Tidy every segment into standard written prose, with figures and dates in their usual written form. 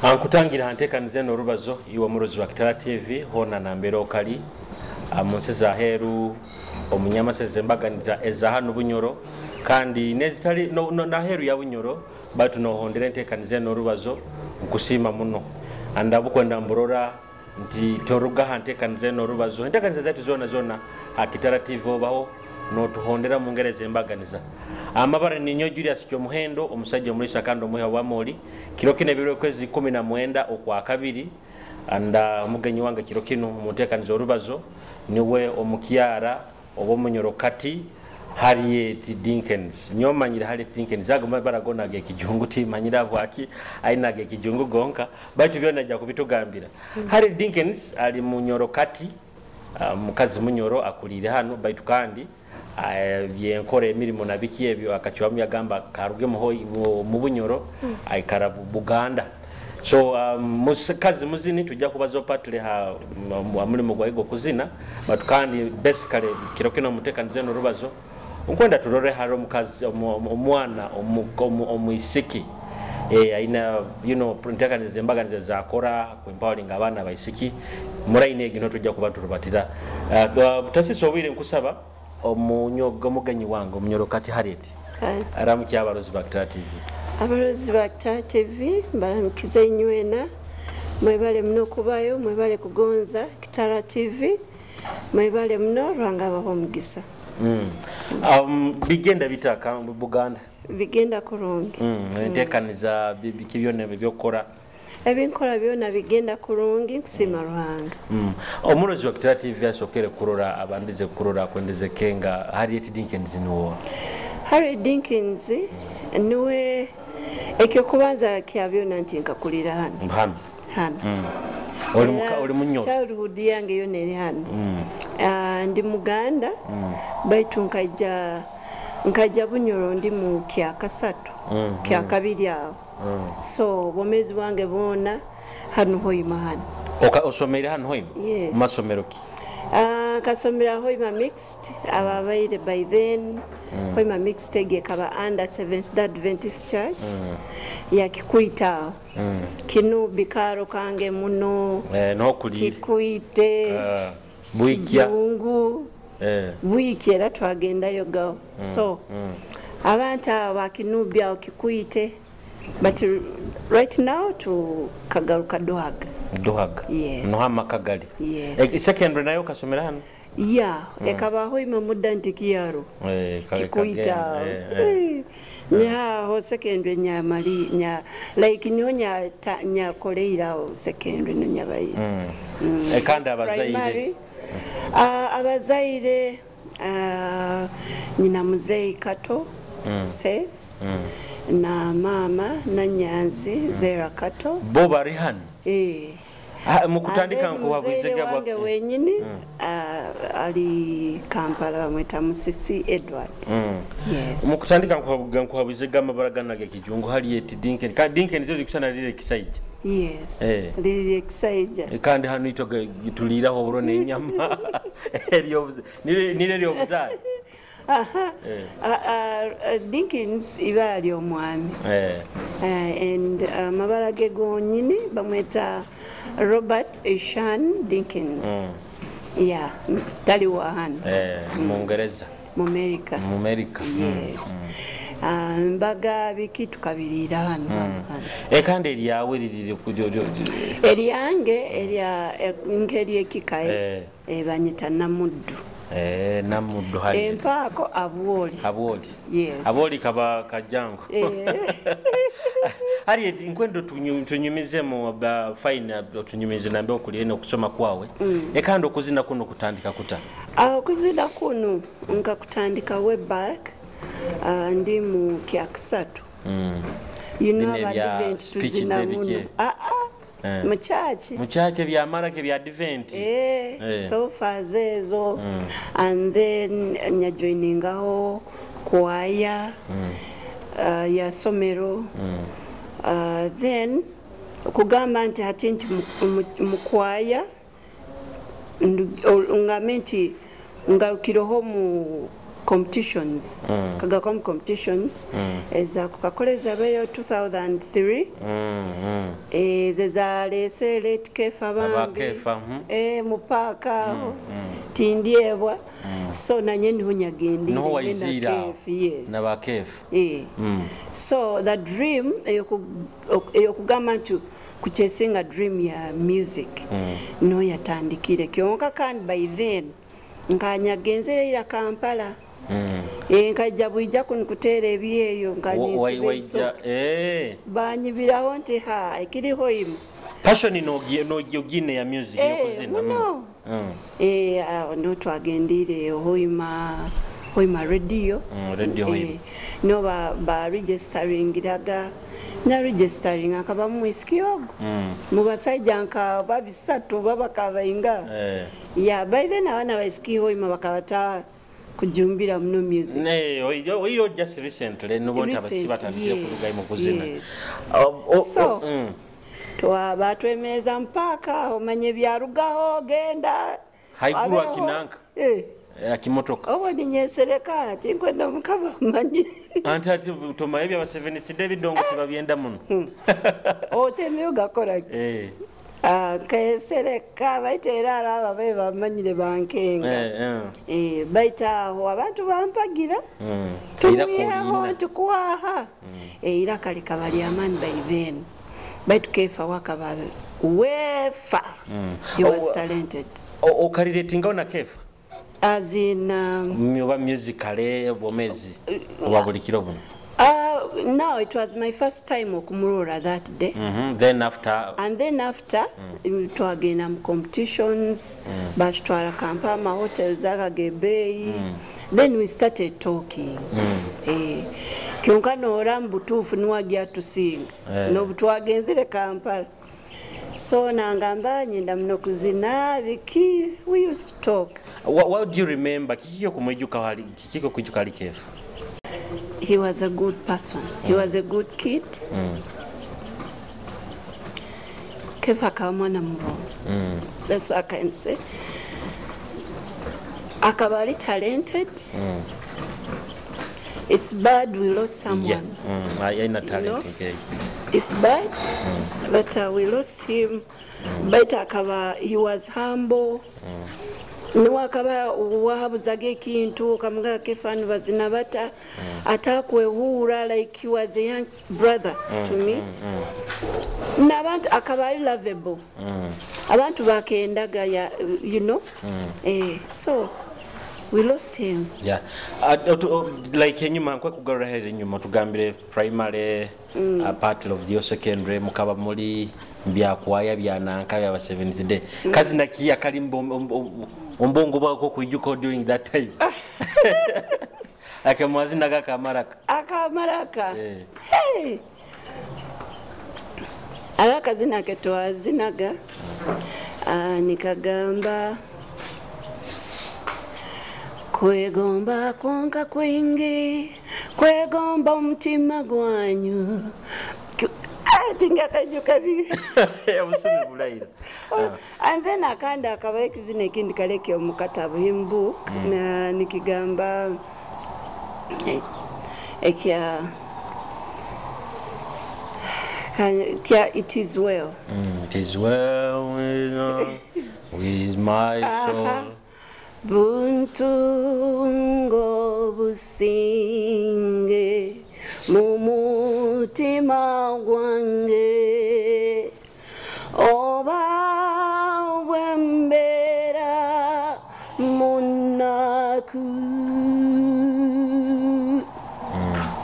Nkutangira hantekanize n'orubazo iwe murozi wa Kitara TV hona nambere okali munsi za heru omunyamaseze embaganiza eza hano Bunyoro kandi nezitali no, no, na heru ya Bunyoro batu nohondera entekanize n'orubazo. Nkusiima muno andabukwenda mburora nti toruga hantekanize n'orubazo. Entekaniza zaitu zona zona ha Kitara TV obaho notuhondera mu ngeri ez'embaganiza. Amabara ninyo Julius Kyomuhendo, omusajja omulisa kandi omuha wa moli. Kiro kino ebiro kwezi 19 okwa kabiri, anda omugenyi wange kiro kino mutekaniza orubazo niwe omukyara oba kati Harriet Dinkins. Nyomanyire Harriet Dinkins ago mabara gona ge kijungu, timanyira bwaki aina ge kijungu gonka, baitu byona ajja kubitugambira. Harriet Dinkins ali Munyoro kati, mukazi Munyoro akulire hano, baitu kandi byenkora emirimu nabiki ebyo akacwamu yagamba karuge mu Bunyoro aikara Buganda. So mukazi muzini, tujja kubaza partly ha mulimu gwa kuzina, but kandi basically kiro kino mutekanize n'orubazo nkwenda turore hari omukazi omwana omwisiki aina ntekaniza embaganiza zakora ku empowering abaana abaisiki muraine egi no tujja kuba turubatira. Tasisa obwire, nkusaba omunyogo omugenyi wange Omunyoro kati Harriet aramukya abarozi ba Kitara TV. Abarozi ba Kitara TV mbaramukiza inywena, mwebale muno kubayo, mwebale kugonza Kitara TV, mwebale muno, Ruhanga abaho omugisa. Bigenda bitaka Buganda? Bigenda kurungi. Entekaniza biki byonna ebyokukora? Ebinkola byona bigenda kurungi, nkusima Ruhanga. Omurozi wa Kitara TV asokere kurora abandize kurora kwendeze kenga Harriet Dinkins niwo? Harriet Dinkins niwe ekyokubanza kya byona nti nkakulira hano. Hano? Hano. Oli oli Munyoro? Childhood yange yona eri hano. Ndi Muganda, baitu nkaija Bunyoro ndi mu kyakasatu, kyakabiri aho. So obwomeezi bwange bwona hano Hoima hano. Osomeire hano Hoima? Yes. Mu masomero ki? Nkasomera Hoima Mixed, ababaire by then. Hoima Mixed egi ekaba under Seventh Adventist Church ya Kikwita aho. Kinu bikaro kange muno. Nokulire. Kikwite. Bwikya. Kijungu. Bwiki era twagendayo gawo. So abantu abo bakinubi awo Kikwite, but right now tukagaruka Duhaga. Duhaga? Yes. Noho amaka gali? Yes. Secondary nayo kasomera hano? Ya, ekaba Hoima muda nti kiyaro. Kikuita. Kikuita. Eh. Nyaho secondary nyamali nya like niho nya nyakoleiraho secondary no nyabayi. Kandi abazaire? Primary, abazaire, nyina muzeyi Kato Seth na mama Nanyanzi Zera Kato. Bo bari hano? Eh. Ah, mu kutandika And then nkuhabwize muzeire gabwa wange wenyini ali Kampala, bamwita Musisi Edward. Yes. Mu kutandika nkuhabwize gamabara gana ge kijungu Harriet Dinkins, kandi Dinkins zo zikusana lire kisaija. Yes. Eh. Liri ekisaija. Kandi hano ito tuliraho oburo n'enyama nire eryobuzaale. Aha. Dinkins ibara ly'omwami. And amabara ge gonyini bamweta Robert Ishan Dinkins. Yeah, tali wa hano. Mu Ngereza? Mu America. Mu America. Yes. Mbaga biki tukabiriira hano hano. Kandi eryawe liriri Eryange erya nk'eryekikaye banyita Namuddu. Namuddu Harriet. Empaako Abwoli. Abwoli. Yes. Abwoli kaba kajango. Harriet, nkwendo tunyumize mu ba fine, tunyumize nambe okulire okusoma kwawe. Kandi okuzina kuno kutandika kuta? Okuzina kuno nkakutandika way back, ndi mu kyakusatu. You know, Bino ebya Abadvent speech tuzina n'ebiki muno. ebyo? Ah, ah. Mu church. Mu church ebyamaraka ebya Advent. So far ezo, and then nyajoiningaho kwaya ya somero. Then okugamba nti hati nti mu kwaya ngambe nti ngarukireho mu competitions, kagako mu competitions eza Coca-Cola ezabayo 2003. Ze zaleese late Kefa bambi. Abakefa. Mu paaka aho tindyebwa, so nanye niho nyagendire. Niho ngenda waizira aho. Kefa, yes. Nabakefa. So the dream eyokugamba nti kuchasinga dream ya music no yatandikire kyonka, kandi by then nkanyagenzere ira Kampala. Nkajja bwija kuno kuteera ebyeyo nkanyisiba Waija. Ensoke banyibiraho nti ha ekiriho imu. Passion nogine ya music yokuzina. Muno. Awo no twagendire Hoima, Hoima Radio. Radio Hoima. No ba registeringiraga, na registering akaba mwisiki ogo mu basajja nka babisatu babakabainga. Yeah, by then abaana baisiki Hoima bakabata kujumbira muno music. Ne oyo just recently nubo nti abasi Recent, batandikire kurugayo mu kuzina. Yes. Oh. So, batwemeza mpaka omanye byarugaho genda. Haiguru Abeho. akinanka. Akimotoka. Obo ninyesereka tinkwenda mukaba manyi. Anti ati tomaye bya Seventh Day bidongo tibabyenda muno. Oteme ugakora ki? Ah, nkesereka baita era araba babe bamanyire bankenga. Baita aho abantu bampagira. Era Tumwiheho kolina. ntukwaha. Era kale kabali amani by then, baitu Kefa wakaba wefa, he was talented. Okarelatingaho na Kefa? As in Oba musically, obwomezi oba buli kiro buno? No, it was my first time okumurora that day. Then after? And then after twagenda mu competitions, batutwala Kampala, amahotels agagebeeyi. Then we started talking. Kyonka noora mu butuufu niwajja tusinga. Nobu twagenzere Kampala, so nangamba nyenda muno kuzina biki, we used to talk. What do you remember? Kiki okumwijuka hali, kiki okwijuka hali Kefa? He was a good person. He was a good kid. Kefa akaba mwana murungi. That's what I can say. Akaba ari talented. It's bad we lost someone. Yeah. Aina talent. Know? Okay. It's bad that we lost him. But akaba, he was humble. Niwe akaba wahabuzaga ekintu okamugaa Kefa nibazina bata atakwehuura, like he was a young brother to me. N'abantu akaba ari lovable. Abantu bakendaga ya. So we lost him. Yeah. Like enyuma nkwe kugarura here enyuma tugambire primary, part of your secondary, mukaba muri byakwaya byananka bya Seventh Day. Kazina ki akali ombongo bwako kwijuka during that time? Akamwazina gakamaraka. Akamaraka. Hey! Ara akazina ke twazinaga, nikagamba kwegomba kwonka kwingi kwegomba omutima gwanyu. Tingakajuka Obusumi bulayira. And then akandi akaba ekizina ekindi kaleke omukatabu hymn book na nikigamba ekya kya "It is well." It is well with my soul. Buntungo businge mu mutima gwange oba bwembeera munaku.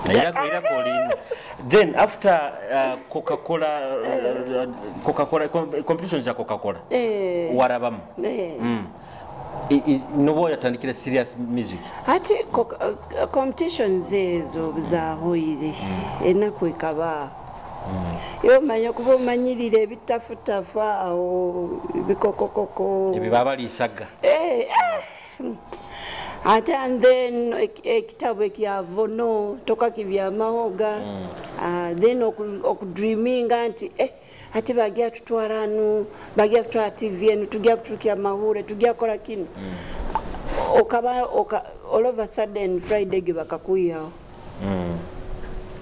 Era kolina. Then after Coca-Cola, Coca-Cola competitions ya Coca-Cola warabamu? Eh. Nobo yatandikira serious music? Ati competitions ezo zahoire enaku ekaba iwe omanya kuba omanyirira ebitafutafu awo bikokokoko. Ebyo babaliisaga. Eh. Ate and then ekitabo ekyavono tokakibyamahoga. Ah, then okudreaminga nti ate bagya tutwara anu, bagya kutwara TV enu, tujya kutukya mahure, tujya kola kino. Okaba all of a sudden Friday ge bakakuyaho.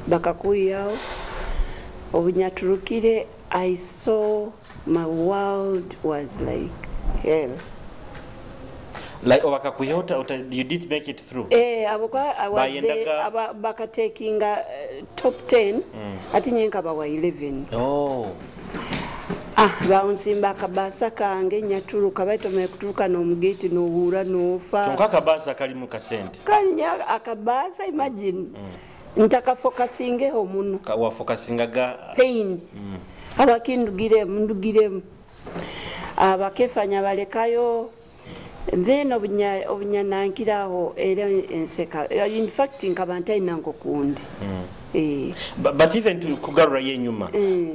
Bakakuyaho obunyaturukire. I saw my world was like hell. Like obakakwiha you did make it through. Abo I was there, bakatekinga top 10 ati nye nkaba wa 11. Oh. Baunsimba akabasa kange nyaturuka baitomeye kuturuka n'omugeti n'obuura n'ofa. Kyonka akabasa kalimu kasente. Kalinya akabasa imagine. Ntakafokasingeho muno. Wafokasingaga pain. Abakindugiremu ndugiremu. Abakefanya balekayo. Then obunyanankiraho era enseka. In fact nkaba ntalina nkokundi. But even to kugarura yenyuma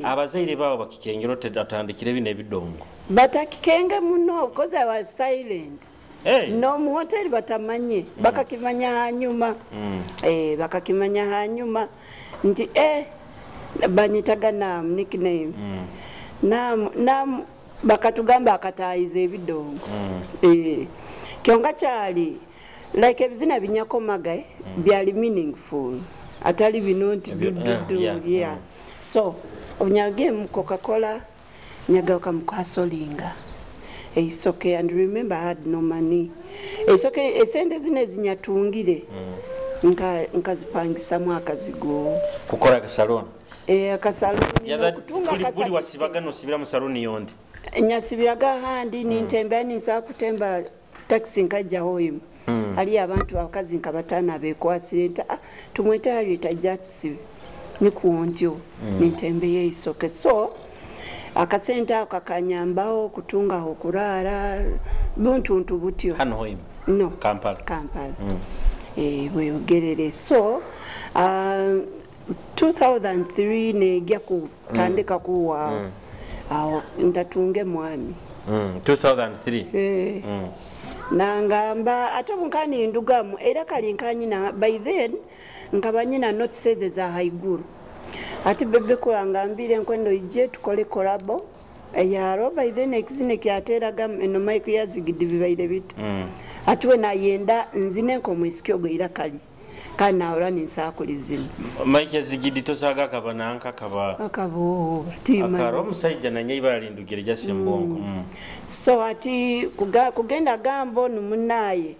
abazaire bawo bakikengero atandikire bino ebidongo. Batakikenge muno because I was silent. Hey. No mu hotel batamanye bakakimanya hanyuma. Bakakimanya hanyuma nti banyitaga nam nickname. Nam bakatugamba akatayiza ebidongo. Kyonga kyali like ebizina binyakomaga byali meaningful. Atali bino nti yeah. So obunyage mu Coca-Cola nyagaruka mu kwasolinga. It's okay, and remember I had no money. It's okay, esente zine zinyatungire. Nkazipangisa mu akazigo. Kukora akasaloni. Akasaloni. Kutunga akasaloni. Buli wasibaga nosibira mu saloni yondi. Nyasibiraga handi nintemba ninsa kutemba taxi nkajja hoyimu. Ali abantu abakazi nkabatana bekwasire nti tumwete Harriet ajja tusibe. Nikuontyo nintembe yeisoke. So akasente ako kakanyambaho kutungaho kurara buntuntu butyo. Hano hoyimu? No. Kampala. Kampala. Bweyogerere. So 2003 negya kutandika kuwa awo ndatunge mwami. 2003. Nangamba ate bunkani ndugamu era kali nkanyina by then nkabanyina notices za haiguru. Ati bebe kurangambire nkwendo ije tukole collabo eyaro by then ekizine kyateraga eno mic yazigidi bibaire bit. Atuwe nayenda nzine nko mwisikyo goira kali. Kana orani nsakulizina. Mike yazigidi tosaga kabananka kaba akabo tima. Akaro musajja nanye ibalindugire jasimbongo. So ati kugenda gambo numunaye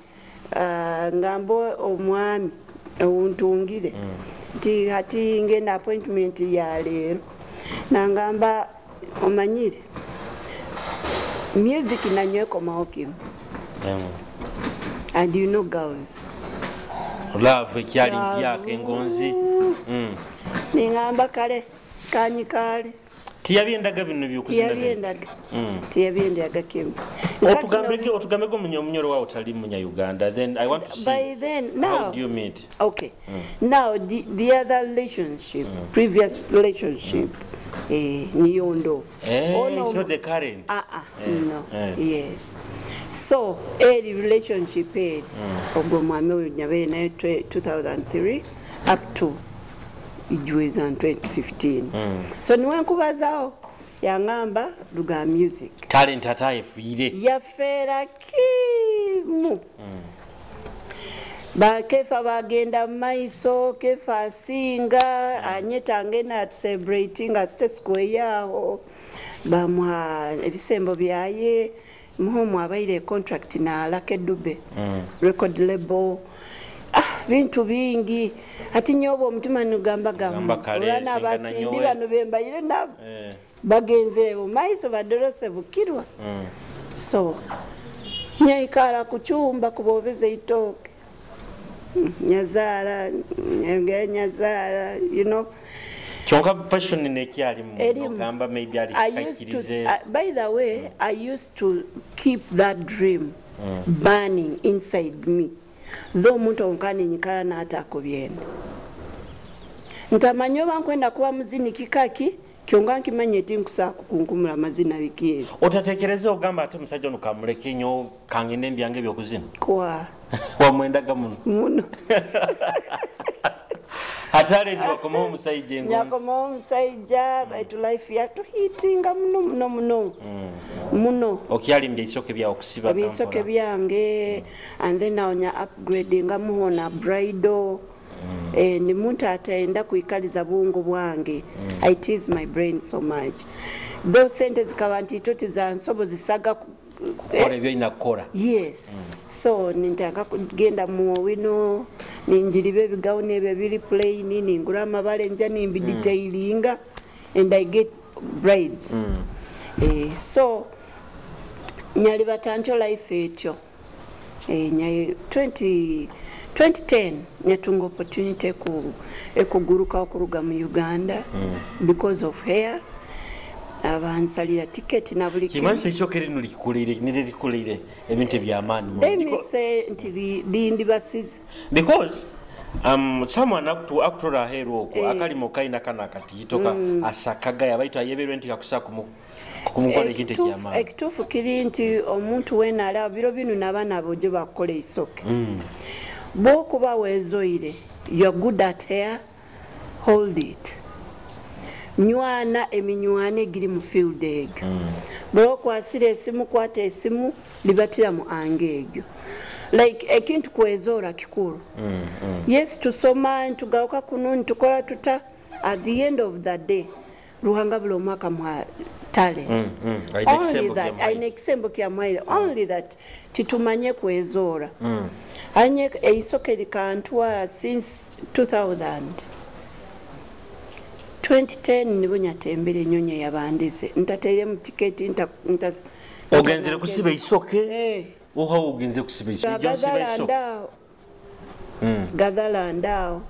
ngambo omwami untungire. Nti hati ngenda appointment ya leero. Nangamba omanyire. Music nanyweko maokim. And you know girls. Love ekyali mpyaka engonzi. Ningamba kale kanyi kale. Tiyabyendaga bino byokuzina. Tiyabyendaga. Tiyabyendaga kimu. Otugambeko munyoro wa otali munya Uganda. Then I want to see. By then now. How do you meet? Okay. Now the other relationship, previous relationship, niyondo. It's not the current. No. Yes. So early relationship ogwo mwami oyo nyabe naye 2003 up to ijuweza 2015. So niwe nkubazao yangamba luga music. Talent atayefuire. Yafera kimu. Bakefa bagenda maiso kefa asinga anyeta ngena celebrating at State Square yaho bamuha ebisembo byaye muhomu abaire contract na Lucky Dube record label. Bintu bingi ati nyobo omutima nugamba gamba olana abasindi bano bembayire nabo bagenze maiso badorothe bukirwa. So nyaikara kuchumba kubobeze itoke nyazara nyazara you know. Kyonka passion nekyali mugamba maybe ali kakirize. By the way, I used to keep that dream burning inside me. Though omuntu onkani nyikala n'atakubyenda. Ntamanyi oba nkwenda kuba muzini kikaki kyonga nkimanye eti nkusaako kukunkumula mazina biki ebyo. Otatekereza ogamba ate musajja ono kamuleke nnyo kangende mbyange ebyokuzina? Kwa. Wamwendaga muno? Muno. Atale nti wakomawo omusajja engonzi. Nyakomawo omusajja baitu life yatuhitinga muno muno muno. Muno. Okyalimbye ebisoke byawe okusiba ebisoke byange and then now nya upgradinga muhona bridal. Ni muntu atenda kwikaliza bwongo bwange. I tease my brain so much, though sente zikaba ntito tizansobozisaga Kukola ebyolina kukola. Yes. So nintaka kugenda mu wino, ninjiriba ebigawuni ebyo biri plain, ningura amabale, nja nimbidetailinga and I get brides. So nyalibata ntyo life etyo. 2010 nyatunga opportunity ekuguruka okuruga mu Uganda because of hair. Abansalira ticket na buli kimu. Kimanyi ekyoka erino likukulire, nirikukulire ebintu ebyamaanyi. Let me say nti lindi basize. Because someone akutora aheeru okwo akalimo kalina kano akatiyitoka asakagaya baitu ayeberwe nti kakusa kumukola ekintu ekyamaanyi. Ekituufu kiri nti omuntu weena ali awo biro binu n'abaana bojo bakukola eisoke. Bw'okuba weezoire, you're good at hair, hold it. Nywana eminywana egiri mu field egyo. Bw'okwasira esimu, kwata esimu, libatira mu ange egyo. Like ekintu kwezoora kikulu. Yes, tusoma, ntugaruka kuno, ntukola tuta. At the end of the day, Ruhanga buli omwaka mwa talent. Aine Only ekisembo that, kya mwaire. aine ekisembo kya mwaire. Only that titumanye kwezoora. Anye eisoke likantwara since 2000. 2010 nibo nyatembere enyonyi yabandize. Ntateiremu tiketi nta Ogenzere kusiba eisoke? Eh. Oha ogenze kusiba eisoke? Ijja nsiba eisoke. Gatherland awo.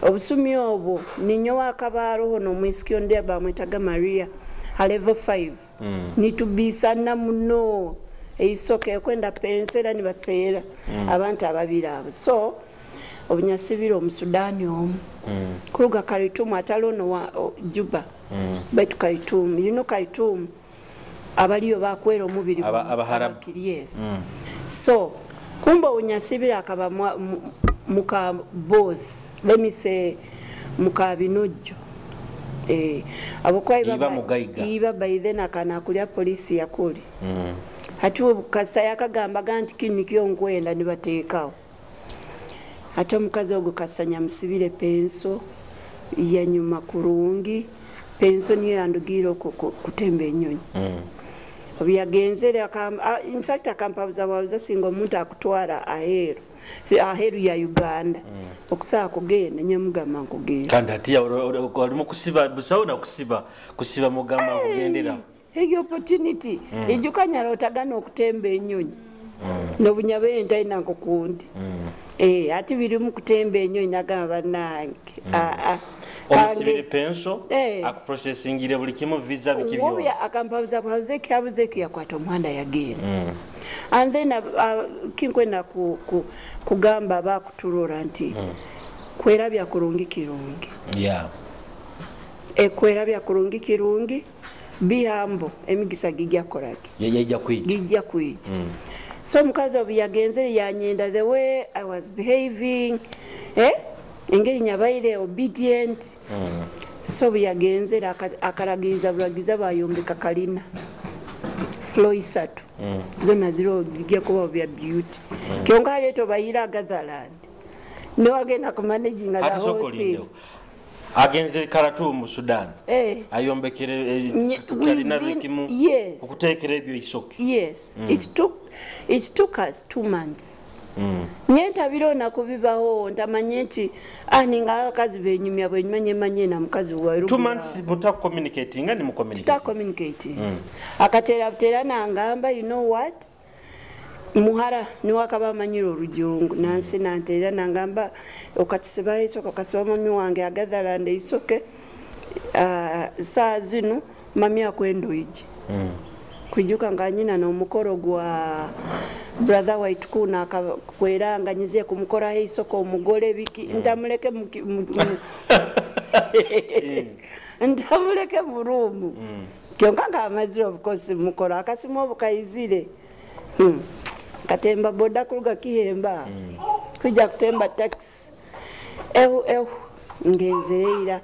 Obusumi obwo ninyo akabaroho n'omwisiki ondi bamwetaga Maria a level 5. Nitubisana muno eisoke ekwenda penso era nibaseera abantu ababiri abo. So obunyasibira omusudani omu kuruga Khartoum atalono wa Juba. Baitu Khartoum, you know Khartoum abaliyo bakwera omubiri Abaharabu. Abakiri, yes. So kumbe obunyasibira akaba muka boss, let me say muka binojjo. Abokwa Iba mugaiga. Iba by then akana kulya polisi yakuli. Hati kasa yakagambaga nti kini nikyo nkwenda nibateekawo. Ate omukazi ogwo kasanya musibire penso yanyuma kurungi, penso niyo yandugiire kutemba ennyonyi. Obu yagenzere in fact akampabuzabuza singa omuntu akutwara aheeru. Si aheeru ya Uganda. Okusobola kugenda nyamugamba nkugenda. Kandi ati olimu kusiba busawo na kusiba mugamba nkugendera. Eyo opportunity. Ijuka nyarotagana okutemba ennyonyi. N'obunyabe ntalina nkukundi. Ati biri mu kutemba ennyonyi nagamba bannange. Omusibire penso, akuprocessingire buli kimu visa biki byonna. Obi akampabuza ekyabuze eki yakwata omuhanda yagenda. And then kinkwenda kugamba bakuturora nti kwerabya kurungi kirungi. Kwerabya kurungi kirungi, bihambo emigisa gijja koraki. Yajja kwija. Gijja kwija. So omukazi obu yagenzere yanyenda the way I was behaving, engeri nyabaire obedient. So bwe yagenzere akalagiriza bulagiza bayombeka kalina floor isatu. Zonna ziro zijja kuba bya beauty. Kyonka leto bayira Gatherland. No agenda ku managing the Ate whole soko thing. lindewo. Agenze Khartoum mu Sudan. Ayombekere kalina bikimu. Yes. Okuteekera ebyo isoke. Yes. It took us 2 months. Nyentabira nakubibaho ntamanye nti ninga abakazi benyumya bwenyuma nyemanye na mukazi wa 2 months muta communicating nga ni mu communicate. Tuta communicating. Akatera butera nangamba you know what? Muhara ni wakaba manyiro rujungu nansi nantera nangamba okatusiba isoke okasiba mami wange agatherland isoke saa zino mami akwendo ije. Kujuka nga nyina n'omukoro gwa brother White kuna akakweranga nyizie kumukora isoko omugole biki ntamuleke ntamuleke mu room. Kyonka nga amazire of course mukoro akasimu obukaizire. Katemba boda kuruga Kihemba. Kuja kutemba taxi. Ehu ehu ngenzereira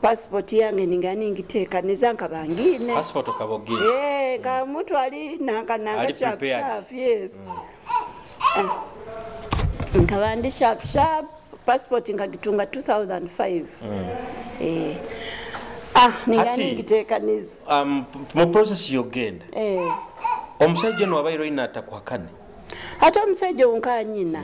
passport yange ningani ngiteka nizanka bangine. Passport okabogine. Ka mtu ali nanga nanga Ali sharp, prepared. sharp, yes. Nkabandi sharp sharp. Passport nkagitunga 2005. Eh. Ah, ningani ngiteekaniza. Mu process yogenda, omusajja ono wabaire olina atakuhakane? Ate omusajja onka nyina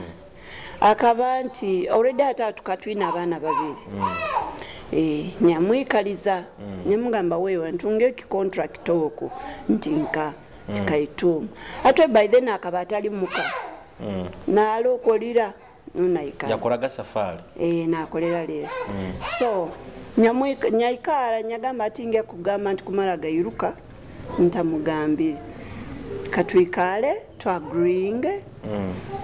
akaba nti already ate atuka twina abaana babiri. Nyamwikaliza, nyamugamba, wewe ntunge ekicontract oku nti nka tikaitumu. Ate by then akaba atali muka, nalokolira nonaikala. Yakoraga safari. Eh, nakolera leero. So nyaikara nyagamba ati nge kugamba nti kumala gairuka ntamugambire, katwikale twagreeing.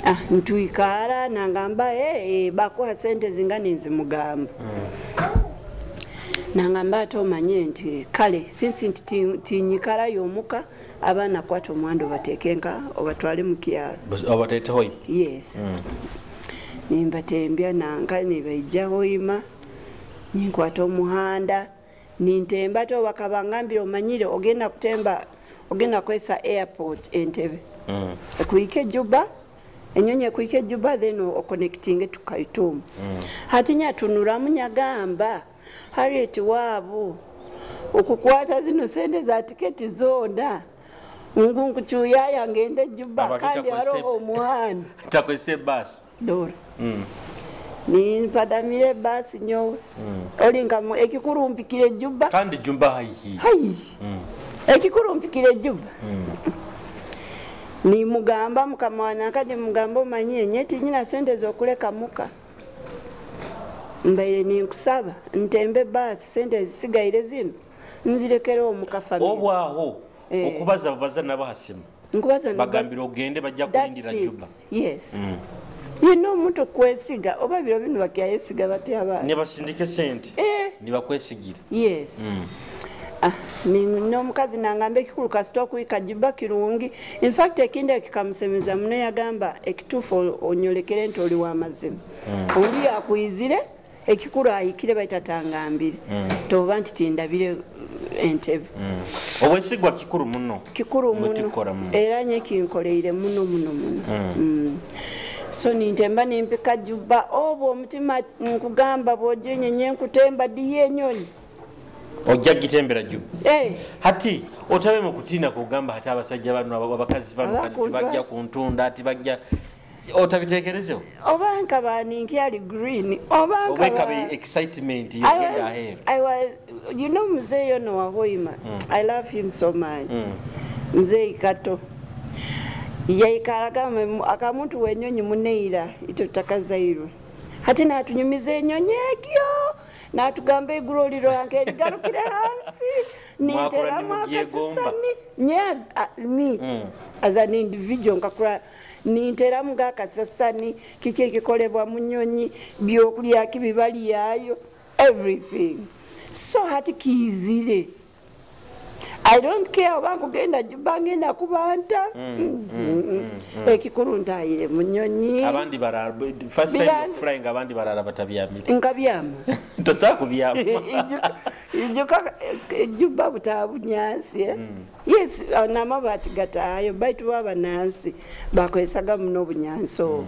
Ah, ntwikara nangamba, bakuha sente zingani? Nzimugamba. Nangamba ate omanyire nti kale sinsi nti tinyikalayo omuka, abaana kwata omwanda obateeke nka obatwale mukyalo. Obateeteho. Yes, nimbatembya nanka nibaija Hoima, ninkwata omuhanda nintemba. Ate bakaba ngambire, omanyire ogenda kutemba, ogenda kwesa airport Entebe ekuike Juba, enyonyi ekuike Juba, then oconnecting to Khartoum. Hati nyatunuramu nyagamba, Harriet waabo okukwata zino sente za tiketi zona ngu nkucyuyaya ngende Juba. Abantu kandi haroho omuhanda. Takwese basi. Dora, nimpadamire basi nyowe olinkamu ekikuru mpikire Juba. Kandi Juba haihi. Hai, ekikuru mpikire Juba. Nimugamba mukama wananka, nimugamba, omanyire nye tinyina sente zokuleka muka, mbaire ninkusaba ntembe basi, sente ezisigaire zino nzirekere omuka family. Obwaho Eh. okubaza babaza nabo hasimu? Nkubaza Bagambira ogende, bajja That's kulindira it. Juba. Yes, you know, omuntu kwesiga oba biro bino bakyayesiga batya abaana? Nibasindike sente. Eh. Nibakwesigira. Yes. Ah, n'omukazi nangamba ekikulu kasita okuyika Juba kirungi. Infact ekindi ekikamusemeza muno, yagamba ekituufu onyolekere nti oli w'amazima, ondi yakwizire ekikulu ahikire baitatangambire toba nti tindabire Entebe. Obwesigwa kikuru muno. Kikuru muno. Mutikora muno. Era nye kinkoleire muno muno muno. So nintemba nimpika Juba, obwo omutima nkugamba bwojenyenye nkutemba diyo enyonyi. Ojja gitembera Juba. Eh. Hati otabe mu kutiina kugamba hati abasajja bano, abakazi bano kati tibajja kuntunda, ati bajja, otabitekerezeho? Oba nkaba ninkyali green oba Oba ekaba nkaba excitement I yogenda was, aheeru. I was, you know, mzee yono wa Hoima, I love him so much. Mzee Kato yaikaraga akamuntu wenyonyi muneira ito takazairwe. Hati natunyumiza enyonyi egyo, natugamba iguru lirange ligarukire hansi, ninteramu Mwakura nimugyegomba. akasisani nye me as an individual nkakura ninteramu gakasasani kiki ekikolebwa mu nyonyi, byokulya kibibalyayo, everything. So hati kiizire, I don't care oba nkugenda Juba, ngenda kubanta. Ekikulu ntayire mu nyonyi. Abandi barara first time flying, abandi barara batabyamire. Nkabyama. Tosobola kubyama. Ijuka Juba butaba bunyansi, eh? Yes, n'amabaati gataayo, baitu baba nansi bakozesaga muno obunyansi obwo.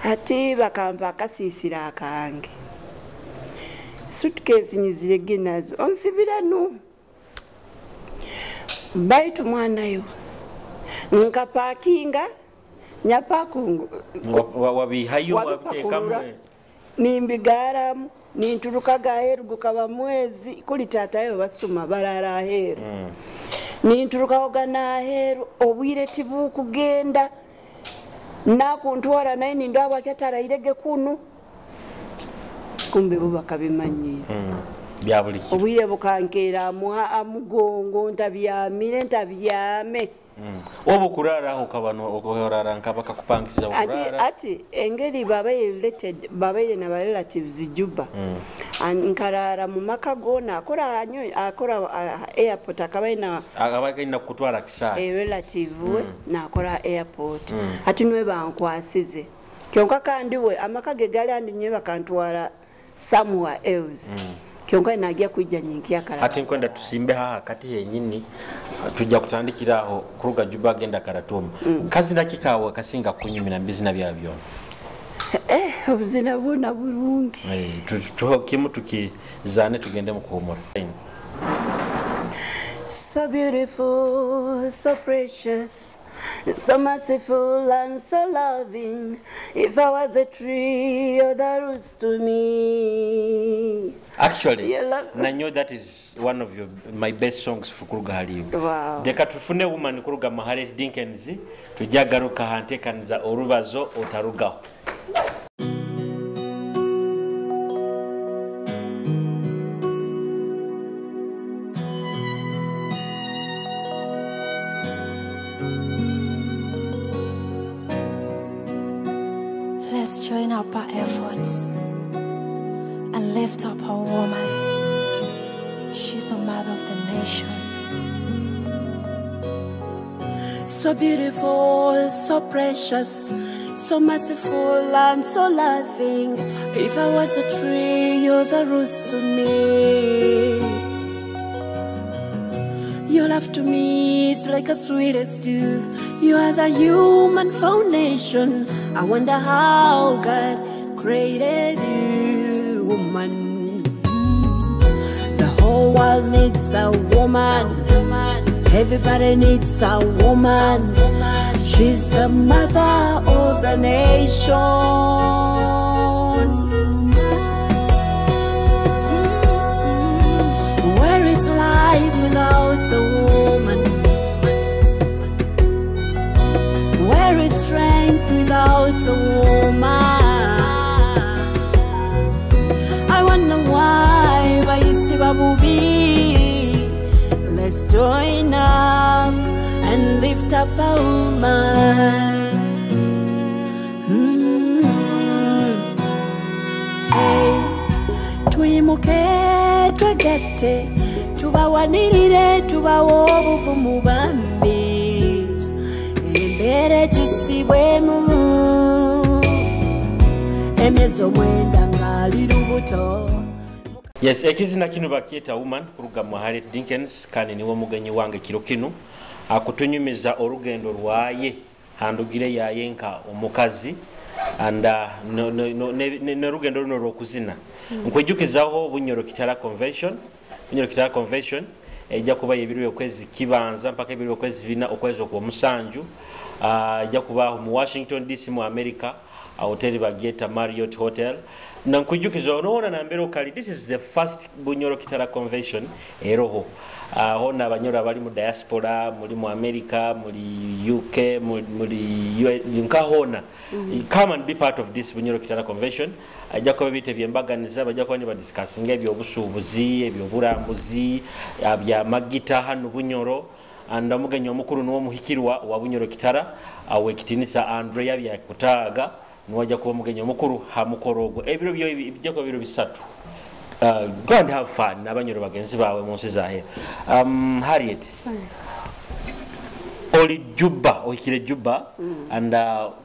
Ati bakampa akasiisira akange, suitcase nyizirege nazo onsibira nu, baitu mwanayo nkapakinga nyapakungu. Wabihayo wabiteekamu. Wabipakurura nimbigaramu ninturukaga aheeru, gukaba mwezi kuli taatayo basuma barara aheeru, ninturukaho n'aheeru obwire tibukugenda nakuntwara naye nindabwa kyatarairege kunu, kumbe bo bakabimanyire. Bya buli kiro. Obwire bukankeera amuha amugongo ntabyamire ntabyame. Oba okurara aho okaba okarara nka bakakupangisa Ati okurara? Ati engeri babaire related, babaire na relatives Juba. Nkarara mu maka gona akora hanyo akora airport akabaire na Abakalina kukutwara kisaani. A relative we nakora airport, ati niwe bankwasize kyonka kandi we amaka ge gali andi nyewe bakantwara somewhere else, kyonka najja kwijja nyinkyakalala. Ati nkwenda tusimbe haha kati yenyini, tujja kutandikira aho kuruga Juba agenda Khartoum. Kazina kikawe kasinga kunyumira mbizina bya byona? Obuzina bwona burungi. Tuho kimu tukizane tugende mu kuhumura. So beautiful, so precious, so merciful and so loving. If I was a tree, you're the roots to me. Actually, I know that is one of my best songs fukuruga haliyo. Wow. Reka tufune woman kuruga mu Harriet Dinkins, tujagaruka hantekaniza orubazo otarugaho. Let's join up our efforts and lift up our woman. She's the mother of the nation. So beautiful, so precious, so merciful and so loving. If I was a tree, you're the roots to me. Your love to me is like a sweetest dew. You are the human foundation. I wonder how God created you, woman. The whole world needs a woman. Everybody needs a woman. She's the mother of the nation. Where is life without a woman? Where is strength without a woman? I wonder why bayisiba bubi. Let's join up and lift up a woman. Hey, twimuke twegatte, tubawanirire, tubawe obuvumu bambi, embeera ekyusibwemu, emyezi 9 ng'ali lubuto. Yes, ekizina kino bakyeta woman kuruga mu Harriet Dinkins, kandi niwe mugenyi wange kiro kino akutunyumiza orugendo rwaye handugire yaye nka omukazi and nerugendo runo rwokuzina. Nkwijukizaho Bunyoro Kitara Convention. Bunyoro Kitara Convention ejja kuba ebiro okwezi kibanza mpaka ebiro okwezi bina okwezi okwo musanju. Ejja kuba mu Washington DC mu America, hoteli bagyeta Marriott Hotel. Na nkwijukiza onoona nambero kali, this is the first Bunyoro Kitara Convention eroho. Hona abanyoro abali mu diaspora, muri mu America, muri UK, muri US, nkahona. Come and be part of this Bunyoro Kitara Convention. Ajja kuba bite byembaganiza, bajja kuba nibadiscussinga ebyobusuubuzi, ebyoburambuzi, bya magita hano Bunyoro. And omugenyi omukuru niwo muhikirwa wa Bunyoro Kitara, awekitinisa Andrea Byakutaaga, niwajja kuba omugenyi omukuru ha mukoro ogwo. Ebiro byo bijja kuba biro bisatu. Go and have fun n'abanyoro bagenzi bawe mu nsi zahe. Harriet, oli Juba, ohikire Juba, and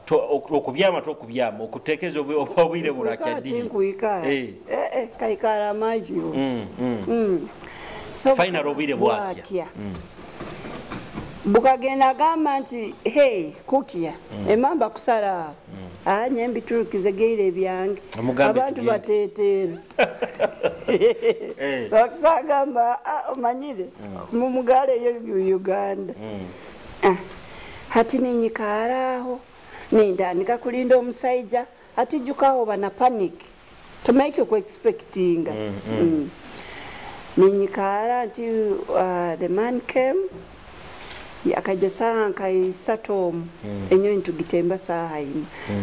okubyama tokubyama, okuteekeza obwire burakya ddi? Nkuika. Kaikara amaju. So final obwire bwakya. Bukagenda agamba nti hey kukia, emamba kusala. Nyembi turukize geire byange. Abantu bateetera. Bakisagamba omanyire mumugale yo Uganda. Hati ninyikaraho nindandika kulinda omusajja, hati jukaho bana panic to make you expecting. Ninyikara nti the man came akaja saha nka 3 enyonyi tugitemba saha 4.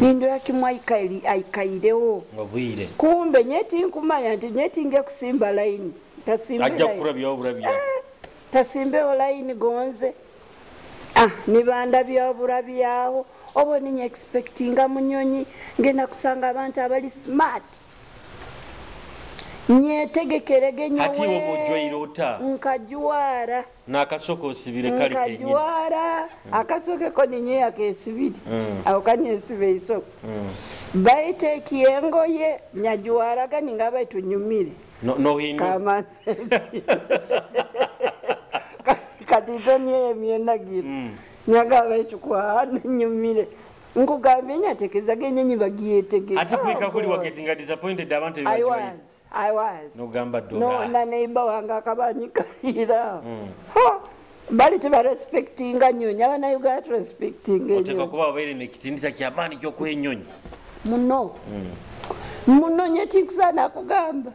Nindora kimwe aikaireho obwire. Kumbe nyeti nkumanya nti nyeti nge kusimba line tasimbe ajja kurabya oburabya. Tasimbe line gonze. Nibanda byaburabyaho obo ninye expectinga munyonyi ngenda kusanga abantu abali smart. Nyetegekerege nyowe. Ati wo mujoyira ota? Nkajuwara. Nakasoko osibire kali kenyini. Nkajuwara. Akasoke ko ninye akesibiri. Aho kanyesibe isoko. Baite kiengoye nyajuwaraga ningaba itunyumire. No hino. Kama katito nye myenagira. Nyagaba ichukwa nyumire. Nkugambye nyatekezaga enyonyi bagyetegeka. Ate kuhika Oh, kuli God. wagetinga disappointed abantu I ebibagibaire. was, I was. Nogamba No, dora. na neighbor wange akabanyikaliira. Ho, bali tibarespectinga nyonyi, abanauganda turespectinga Oteekwa enyonyi. kuba wabaire nekitinisa kyamaani ky'okuha enyonyi. Muno. Muno nye tinkusaana kugamba.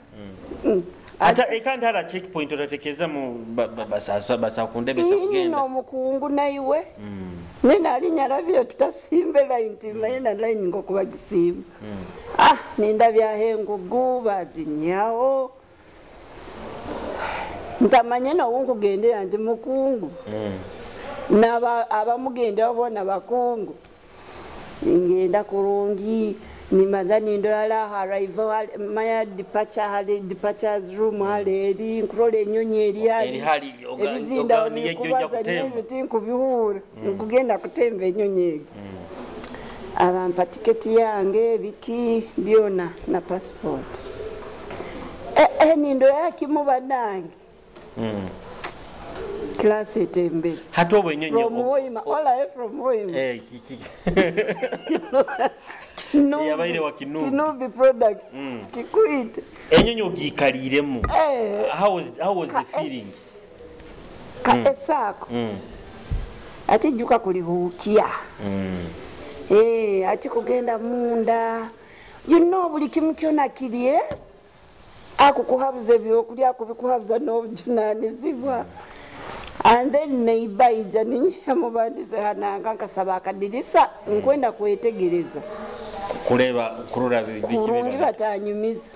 Ate kandi hara checkpoint otatekeeza mu basakundebesa Inyi kugenda. n'omukungu naiwe. Nina nyarabire tutasimbe line timaye na line ngokubagisimba. Ah, nindabyaho engugu bazinyaho. Ntamanye nowu nkugendera nti mukungu. Naba abamugenderaho bona bakungu. Ningenda kurungi nimanza nindora arrival maya departure hali departures room hali eri nkurola enyonyi eri hali Eri hali, ebizinda oga niyo ejja ojja nikubaza kutemba. n'ebiti nkubihuura nkugenda kutemba enyonyi egyo. Abampa tiketi yange biki byona na passport. Nindora kimu bannange. Class etembere. Hati obwo enyonyi From Hoima, all I from Hoima. Kinubi. Yabaire wa Kinubi. Kinubi product. Kikuite. Enyonyi ogiikaliiremu. How was the feeling? S. Ka S ako. Ate jjuka kulihuukia. Ati kugenda munda. You know buli kimu kyona kiri, eh? Akukuhabuza ebyokulya, akubikuhabuza n'obujunaanizibwa. And then neighbor ija ninyamubandize hananga nkasaba akadirisa nkwenda kwetegereza. Kuleba kurora Kurungi batanyumiza.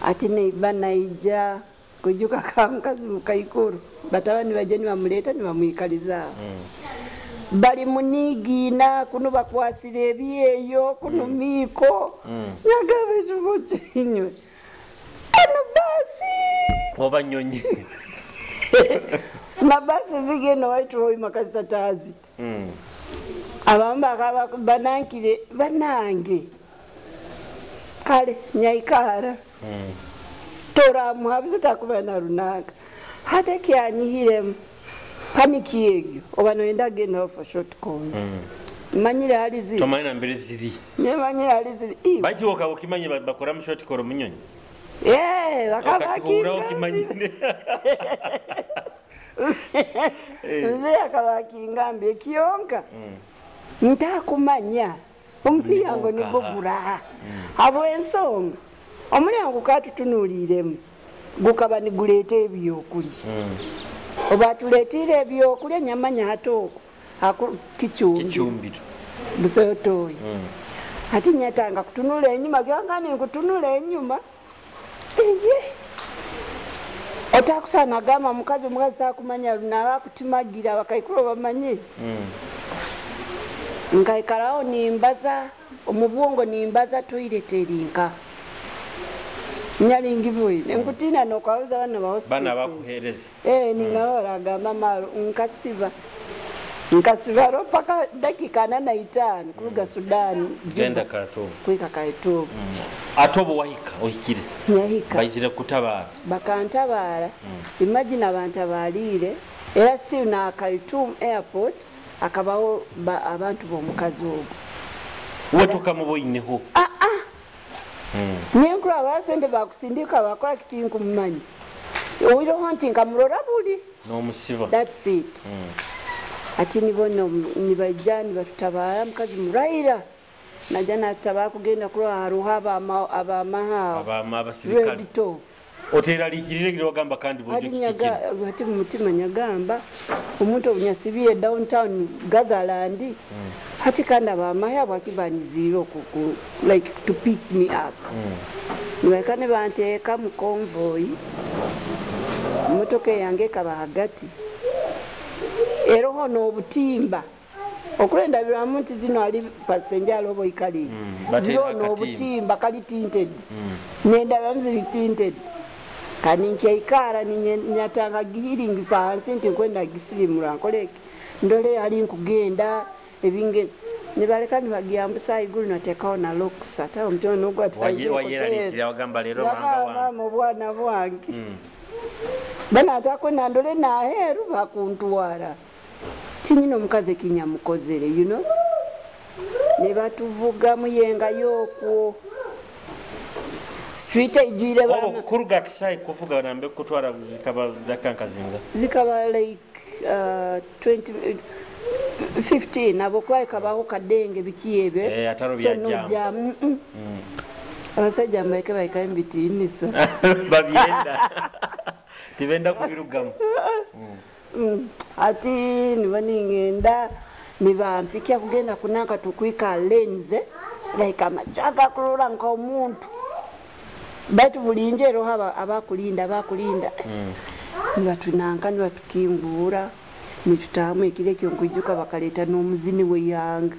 Ati neighbor naija kujuka ka mukazi mukaikuru. Batabani baje nibamuleta nibamwikaliza. Bali munigina kuno bakwasira ebyeyo kuno miiko. Nyagabe tubukinywe. Ano basi. Oba nyonyi. Na basi zigenda waitu hoima kazisa taziti. Abamu banankire banange. Kale nyaikara. Tora muhabize takuba na runaka. Hata kyanyihiremu paniki egyo oba noyenda genda for short calls. Manyire hali ziri. Tomanyi mbere ziri. Manyire hali ziri. Iwe. Baki woka okimanye bakora mu short call munyonyi. Bakabaki. Okimanye. Mzee akabakingambye kiyonka. Ntakumanya omulyango nigwo guraha. Habw'ensonga omulyango katutunuuliremu gukaba niguleeta ebyokulya. Oba tuleetire ebyokulya nyamanya hati okwo aku kicumbiro. Busotoyi. Ati nyatanga kutunula enyuma gyanga ninkutunula enyuma. Eye. Otakusana gamba mukazi omukazi akumanya nawe akutimagira bakaikuru bamanye. Nkaikaraho nimbaza omubwongo nimbaza toilet erinka. Nyalingi bwine nkutina nokwabuza bana ba hostesses. Bana bakuhereza. Ningahora gamba malo nkasiba. Nkasiba ro paka dakika 45 kuruga Sudan. Genda Khartoum. Kuika Khartoum. Atobo wahika ohikire. Nyahika. Baizire kutabara. Bakantabara. Imagine abantu abalire era still na Khartoum airport akabaho abantu bomukazi ogwo. Wetoka muboyineho. Nyenkura abasente bakusindika bakola kitinku mumanyi. Owiroho nti nkamurora buli. No musiba. That's it. Ati nibona nibajja nibatutabara mukazi muraira. Najja natabara kugenda kurora haruha abamaha. Abama abasirikale. Oteraliikirire gire wagamba kandi buli ati mu mutima nyagamba omuntu obunyasibiye downtown Gatherland. Hati kandi abamahe bakibanyiziire ku like to pick me up. Nibakane banteeka mu convoy. Motoka yange kaba hagati. Eroho n'obutimba. Okulendabiramu nti zino ali passenger alobo ikali. Zino n'obutimba kali tinted. Nendabiramu ziri tinted. Kandi nkyaikara nyatanga gihiringisa hansi nti nkwenda gisirimura nkoleki. Ndole ali nkugenda ebinge nibaleka nibagyambusa igulu natekaho na locks ate omutima nogwatangiye wayeraliikirira wagamba leero manga wange obwana bwange. Bana atakwenda ndole naheru bakuntwara. Tinyina omukazi ekinyamukozere, you know. Ne batuvuga muyenga yokwo street ejwire. Oba Bana kuruga kisai kuvuga nambe kutwara zikaba dakankazinga? Zikaba like 20 15 abo kwekabaho kadenge biki ebyo. Eh, ataro So bya no jam. jam. Abasajja mbaike baikayo mubitiinisa. Babyenda, tibenda kubirugamu. Ati niba ningenda nibampikya kugenda kunanka tukwika lenze like amajaga kurora nk'omuntu, baitu buli njeroho abakulinda bakulinda, nibatunanka nibatukingura nitutamu ekiro ekyo. Nkwijuka bakaleta n'omuzini weyanga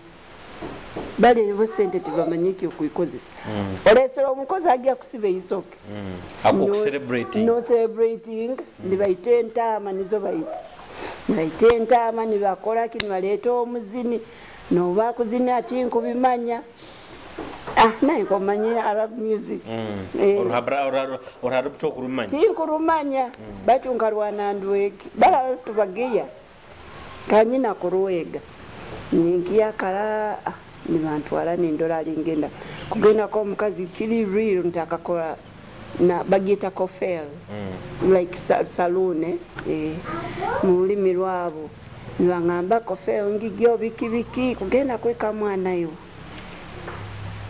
bali sente tibamanyi ekyokuikozesa, olesera omukozi ajja kusiba eisoke. Ako celebrating. No celebrating. Nibaita entaama, nizo baita, nibaita entaama, nibakolaki, nibaleeta omuzini noba kuzina ati nkubimanya. Ah, naye nkomanye Arab music. Eh, Orharubta okurumanya. Tinkurumanya, baitu nkarwana ndwege balaba tubageya kanyina kurwega ninkiyakala. Ah, nibantwala nindora alingenda kugendako omukazi kiri real nti akakola na bagiyita coiffeur, like saloon, eh, mu lulimi lwabo nibangamba coiffeur ngigyo biki biki kugenda kweka mwana yo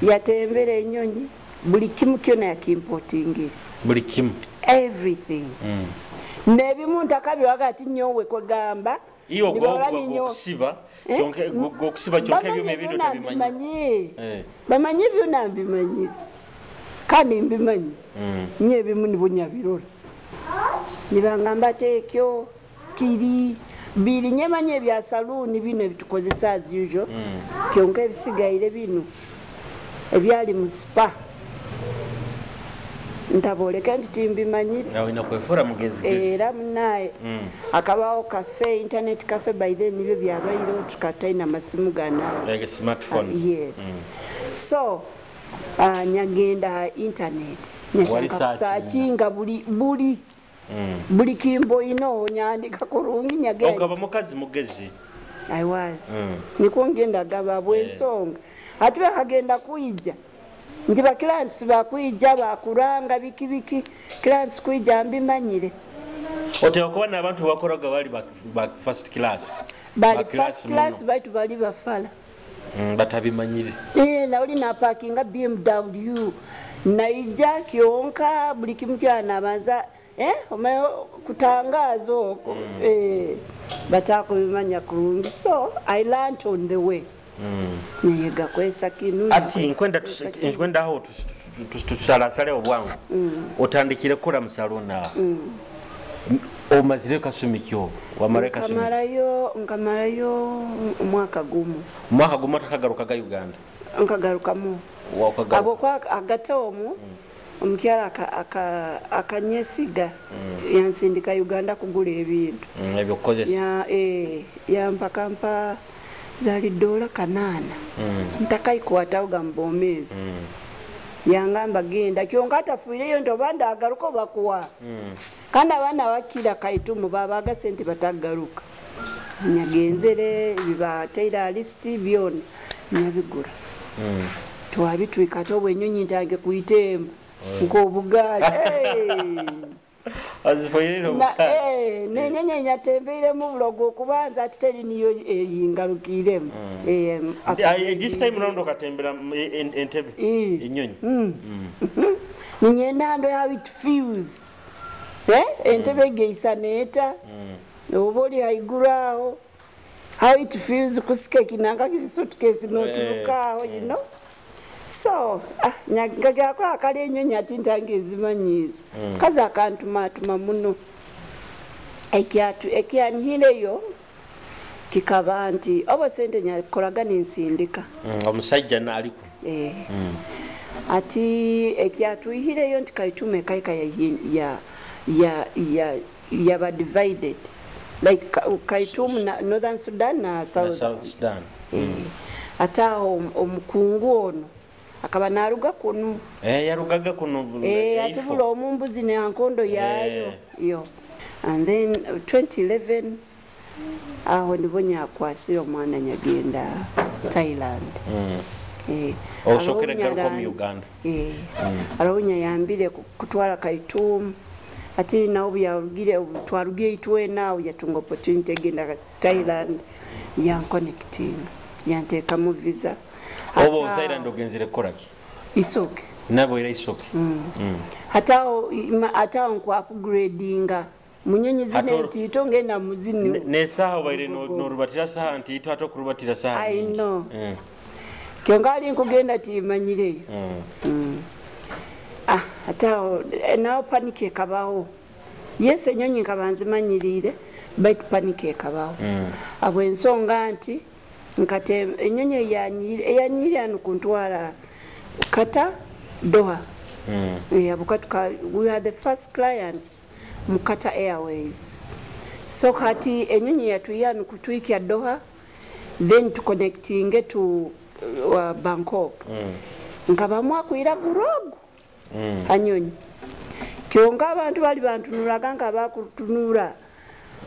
yatembera enyonyi buli kimu kyona yakimpotingira. Buli kimu. Everything, nebimu ntakabiwaga ati nyowe kwegamba. Iyo. Nibawala ninyo- Gokusiba. Eh? Gokusiba kyonka Bamanyi ebyuma ebindi byona otabimanyi. mbimanyi. Eh. Bamanyi byona mbimanyire kandi mbimanyi nyo ebimu nibunyabirora nibangamba ati ekyo kiri biri nyemanyi ebya saluuni bino ebitukozesa as usual, kyonka ebisigaire bino ebyali mu spa ntaboleke nti timbimanyire. Nawe olina kwefura mugezi. Era munaye akabawo cafe, internet cafe, by then nibyo byabaireho tukataina amasimu gana. Like smartphone. Yes, so nyagenda ha internet. Wali nyashaka searching. Kusakinga buli buli buli kimbo ino nyandika kurungi nyagenda. Okaba mukazi mugezi. I was nikwo ngenda gaba bwensonga ate bakagenda kwija nti ba clients bakwija bakuranga biki biki, clients kwija mbimanyire. Otera kuba n'abantu bakoraga bali ba first class. Bali Ba first class muno. Baitu bali bafala. Batabimanyire. Eh, nawuli napakinga BMW naija kyonka buli kimu kyanabanza, eh, omaye kutangaza okwo, eh, batakubimanya kurungi, so I learnt on the way, neyega kwesa kinu. Ati nkwenda nkwenda aho tusalasale obwangu, otandikire kukora mu saluni aho, omazire kasumi kyo wamara kasumi? Nkamarayo omwaka gumu. Omwaka gumu otakagarukaga Uganda? Nkagarukamu. Wakagaruka. Abo kwa agate omwo omukyala akanyesiga yansindika Uganda kugula ebintu. Ebyokukozesa. Ya, eh, yampa kampa zali $800 ntakaikwataho gambomezi, yangamba genda kyonka atafuireyo nti oba ndagaruka obakuwa, kandi abaana bakira kaitumu babaga sente batagaruka. Nyagenzere bibateire alisiti byona nyabigura, twabitwika ate obwo enyonyi ntange kuitemba nk'obugaali. Hey! Azifoyerera. Na, nenyonyi enyatembeiremu bulogo okubanza ati teri niyo eyingarukiremu. Eh, This time round okatembera entebe? Eh. Enyonyi. Ninyenda ndo how it feels, eh? Entebe geisa neeta oba oli haiguru aho, how it feels kusika ekinanga kiri suitcase noturuka aho, you know. So ah, ngagakora akali enyonyi ati ntange ezimanyiiza kazi akantumatuma muno. Ekyanhireyo kikaba nti oba sente nyakoraga ninsindika. Omusajja naaliku. Eh. Ati ekyatwihireyo nti kaitume kaika ya yaba divided like Kaitum na Northern Sudan na Na South, South Sudan. Eh. Ate aho omukungu ono akaba naruga kunu. Eh, yarugaga kuno. Eh, ati eifo. bula omumbuzi nenkondo yayo Eh. yo, and then 2011 aho nibo nyakwasire omwana nyagenda. Thailand. Osokere garuka mu Uganda. Aroho nyayambire kutwara Kaitum, ati nawe byarugire twarugire itwe nawe yatunga opportunity egenda Thailand, yanconnecting, yanteekamu visa. Oba Thailand ogenzere kukoraki? Isoke. Nabo era isoke. Hataho ataho nku upgradinga munyonyi zine ntito ngenda muzini. Nesaha obaire norubatira saha ntito, ate okurubatira saha I nyingi. know. Kyonka ali nkugenda timanyireyo. Ah, ataho nawo panic ekabaho. Yes, enyonyi nkaba nzimanyiriire, baitu panic ekabaho abwensonga nti nkate enyonyi eyanyire anu kuntwara Qatar, Doha. Yeah, because we are the first clients mu Qatar Airways. So kati enyonyi yatuya anu kutwikya Doha, then tuconnectinge to Bangkok. Nkaba mwakwira gurogu anyonyi, kyonka abantu bali bantunulaga nga bakutunula,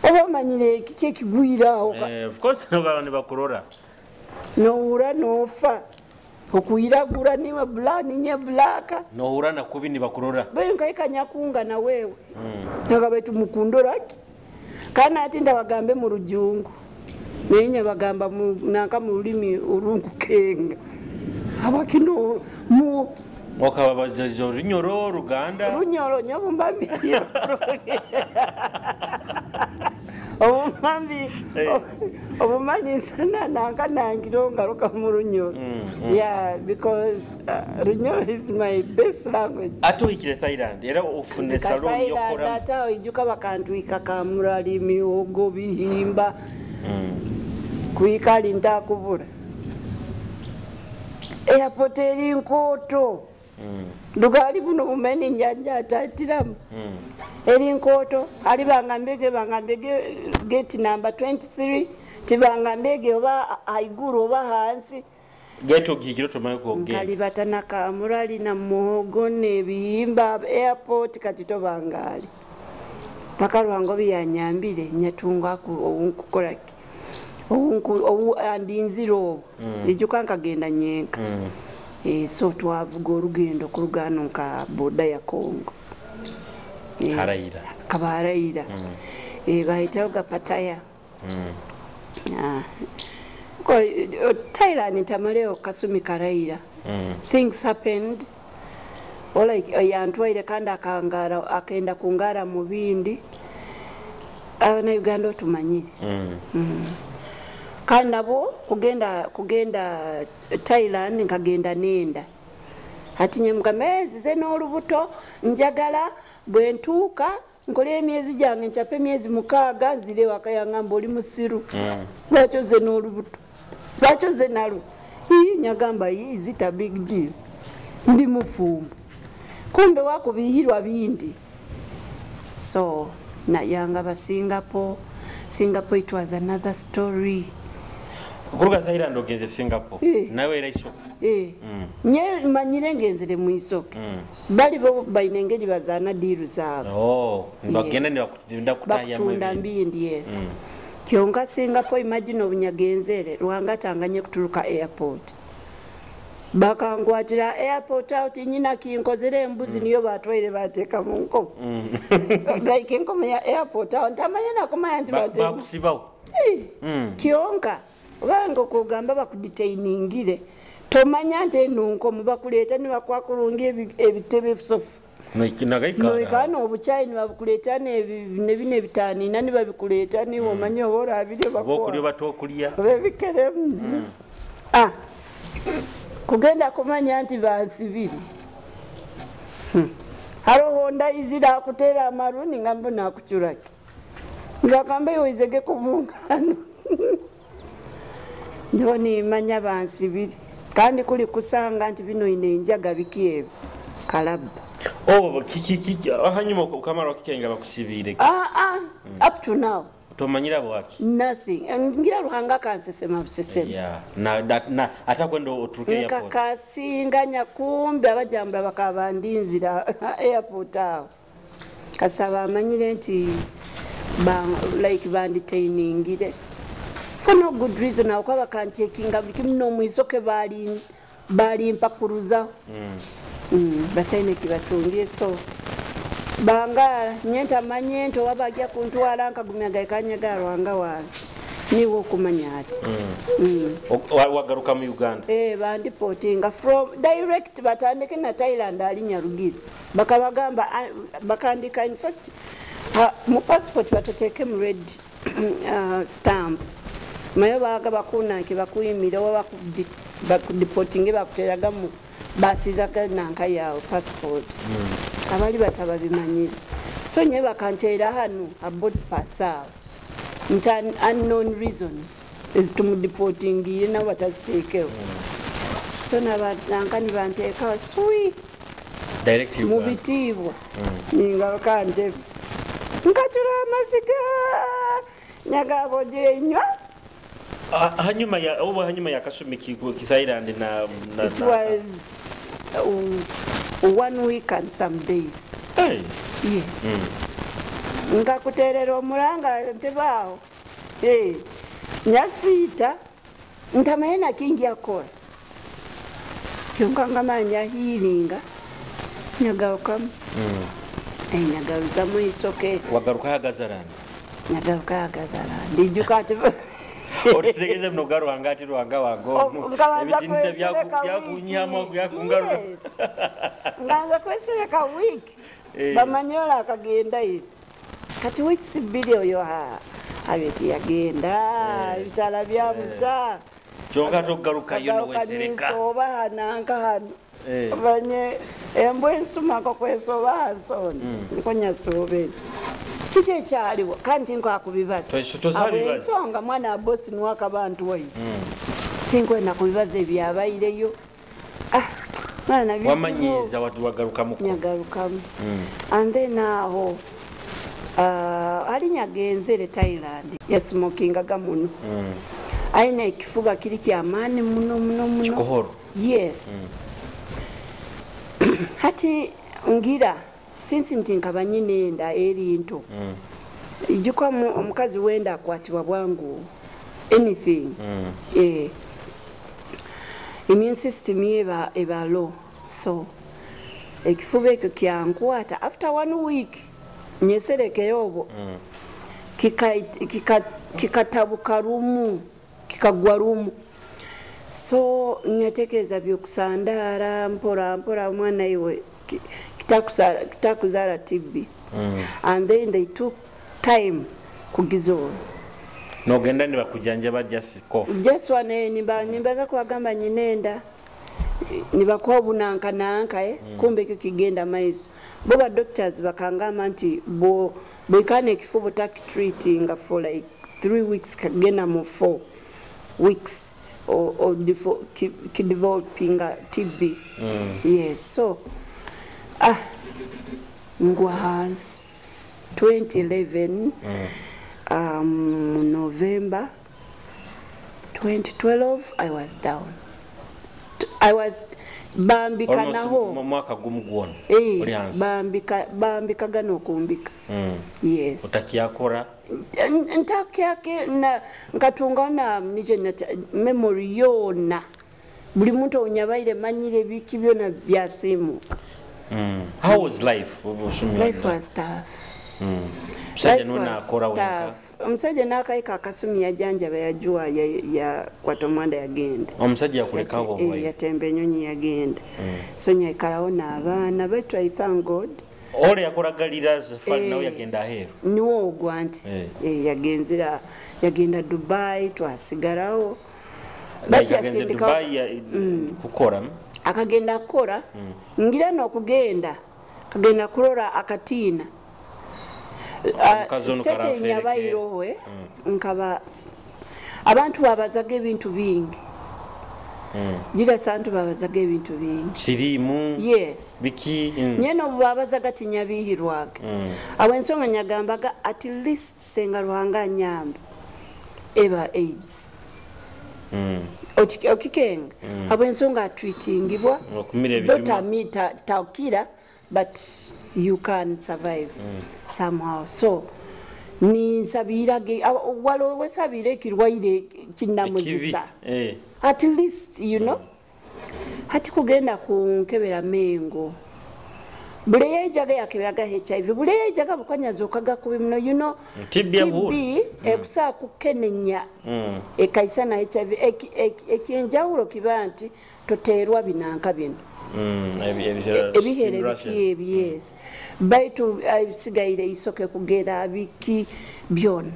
oba omanyire kiki ekigwiraho. Of course, nabo nibakurora. Nowura nofa okwiragura, niwe black, ninye black. Nohura nakubi nibakurora. Bayo nkaika nyakunga na wewe mm. Mukundoraki kana ati ndabagambe mu rujungu, naye nyabagamba nanka mu rulimi urunkukenga abakino mu Okababaza Orunyoro, Ruganda? Runyoro nyobumbambi obumambi obumanyi nsana nanka nangiro ngaruka mu Runyoro. Yeah, because Runyoro is my best language. Ate ohikire Thailand era ofune salon yokora. Ate awo ijuka bakantwika kamurali, mihogo, bihimba, kuikali ntakubura. Airport eri nkooto, lugali buno bumene njanja atatiramu eri nkooto, ali bangambege bangambege gate number 23, tibangambege oba haiguru oba hansi. Gate ogikire tomaye kogenda. Nkalibata na kamurali na muhogo n'ebihimba airport. Kati tobangali paka Rwango byanyambire nyatunga owunkukolaki andinzira obwo ijuka nkagenda nyenka. So twavuga orugendo kurugano nka boda ya Congo. Harayira. Kaba harayira. Bahitayo Gapataya. Ah. Ko Thailand ntamaleo kasumi karayira. Things happened. Ola yantwaire kandi akangara, akenda kungara mu bindi. Abana Uganda otumanyire. Kandi nabo kugenda Thailand nkagenda nenda ati nyemugamba nzize n'olubuto, njagala bwe ntuuka nkole emyezi gyange, ncape emyezi 6 nzire waka. Yangamba, "Oli musiru, lwaki oze n'olubuto? Lwaki oze nalwo?" Ii, nyagamba, "Is it a big deal? Ndi mufumbo." Kumbe wakubihirwa bindi. So yangaba Singapore. Singapore, it was another story. Kuruga Thailand ogenze Singapore? Nawe era isoke? Eh. Nye manyire ngenzere mu isoke. Bali bo bayina engeri bazaana deal zaabwe. Oh, nibagenda. Yes. Nibakutahyamu. Bakutunda mbindi, yes. Kyonka Singapore, imagine, obunyagenzere Rwanga tanganye kuturuka airport, bakankwatira airport out, nyina kinkozere embuzi niyo batwaire bateeka mu nkomo, like enkomo ya airport awo ntamanye nakomanya nti Bakusibawo. Eh, kyonka obanga okugamba bakudetainingire, tomanya nti eno nkomo, bakuleeta nibakwakulunga ebitebe sofa. Nagaikara. Noikana obukyayi nibabukuleeta nebino ebitanina nibabikuleeta, niwe omanya oba orabirye. Oba okulya oba tokulya. Oba ebikeremu. Ah, kugenda kumanya nti bansibire. Haroho ndayizira akuteera amaruni nga mbona akucuraki, nibagamba iwezege kubungano, ndiho nimanya bansibire kandi kuli kusanga nti bino ine enjaga biki ebyo kalabba. Oh, kiki kiki hanyuma ukamara wakikenga bakusibiire? Ah, ah, up to now Tomanyira bwaki? Nothing. Ngira Ruhanga kansesema busesema. Yeah. Na ata kwenda oturuke airport. Nkakasinganya kumbe abajambula bakaba ndinzira airport awo, kasaba amanyire nti like bandetainingire. For no good reason, aho kuba bakancheckinga buli kimu n'omwisoke bali balimpakuruzaho. Bataine kibatungire, so banga nyentamanye nti oba bajja kuntwala, nkagumya gaikanya Ruhanga wange niwe okumanya ati. Wagaruka mu Uganda? Eh, bandeportinga from direct, batandike na Thailand ali Nyarugiri, bakabagamba, ah, bakandika, in fact mu passport batateeke mu red stamp, naye baga bakunanke bakuyimire oba bakudeportinge, bakuteragamu basizaga nanka yawe passport. Abali batababimanyire, so nyewe bakanteera hano a board pass awo nti unknown reasons ezitumudeportingiire, nabo bataziteekewo. So nanka nibanteekawo swi Direct mu Uganda. Bitiibwa ningaruka ntebe nkacura amaziga nyagabo gyenywa. Hanyuma ya oba hanyuma ya kasumi ki ki Thailand na It was one week and some days. Hey. Yes, nkakuterera omulanga ntebaawo. Hey, nyasiita ntamanye nakingi akola, kyonka ngamanya healinga nyagarukamu. Eh, nyagaruzamu isoke. Wagaruka hagazarani? Nyagaruka Gazaland, ijuka ati Otegeeze muno ga Ruhanga ati Ruhanga wange ono Nkabanza ebitinisa kwesereka byakunyama wiiki. byakungarura. Yes. Nganza kwesereka wiiki. Eh. Bamanyola akagenda ye kati weeks 2 oyo abeti yagenda ebitala byamuta. Kyonka togarukayo Kagaruka nowesereka. ninsooba hananka hano. Eh. Banye embwa ensumako kwesooba hansoni niko nyasoobere kiki ekyaliwo kandi tinkwakubibaza. Tosabibaza. Ensonga mwana wa bosi niwe akabantu wayi tinkwenda kubibaza ebyabaireyo. Ah, mwana bizibu. Wamanyiiza wati wagarukamuko. Nyagarukamu and then aho ali nyagenzere Thailand, yasmokingaga muno, aina ekifuba kiri kyamaani muno muno muno. Kikohoro. Yes. Hati ngira since nti nkaba nyina enda eri nto, ijuka omukazi wenda akwatibwa bwangu anything. Eh, immune system ye eba low, so ekifuba ekyo kyankwata after one week nyeserekere obwo kikatabuka lumu, kikagwa lumu. So nyatekereza byokusandaara mpora mpora, omwana iwe kitakuzaara TB. And then they took time kugizoora. Nogenda nibakujanjaba just cough? Just one, nimbaza kubagamba nyinenda, nibakuwa obunanka nanka, eh? Kumbe ekyo kigenda maiso. Bo ba doctors bakangamba nti bwekana ekifuba takitreatinga for like 3 weeks, kagenda mu 4 weeks o kidevelopinga TB. Yes, so ah, ngwa hansi 2011, November 2012 I was down. I was bambika Almost naho. Mu mwaka gumu gwona Eh, oli hansi. bambika bambikaga n'okumbika. Yes. Otakyakora? Ntakyake na nkatunga na nije memory yona, buli muntu onyabaire manyire biki byona byasimuka. How was life obusumi? Life was tough. Musajja Life nuna was akora wenka? tough. Omusajja n'akayika akasumi yajanjaba yajuwa yakwata omwanda yagenda. Omusajja yakulekawo? Obwayi? Yatemba enyonyi yagenda, so nyaikalawo n'abaana baitu I thank God. Ole yakoragalira safari Eh. nawe yagenda aheeru? Niwo ogwa nti Eh. eh, yagenzera yagenda Dubai, twasigarawo. Like But agenze Dubai kukora? Akagenda kukora, ngira n'okugenda kagenda kurora akatiina. Omukazi ono Sete karafereke. nyabayirowe nkaba abantu babazaga ebintu bingi, girasa abantu babazaga ebintu bingi. Siriimu? Yes. Biki? Nyene obu babazaga tinyabihirwaga, awo ensonga nyagambaga at least senga Ruhanga anyamba eba AIDS. Okikenga abo ensonga atreatingibwa. Okumira ebijuma. Totami takira, but you can survive somehow. So Ninsabirage waliwo wesabira ekirwaire kinamuzisa. Ekibi, eh. At least hati kugenda kunkebera Mengo, buli yaijaga yakeberaga HIV, buli yaijaga bukanyazokaga kubi muno. TB yabuhura. TB ekusaa kukenenya ekaisa na HIV. Ekyenjawulo kiba nti toteerwa binanka bino ebihere skin rashes. Biki ebi, yes, baitu bisigaire isoke kugera biki byona.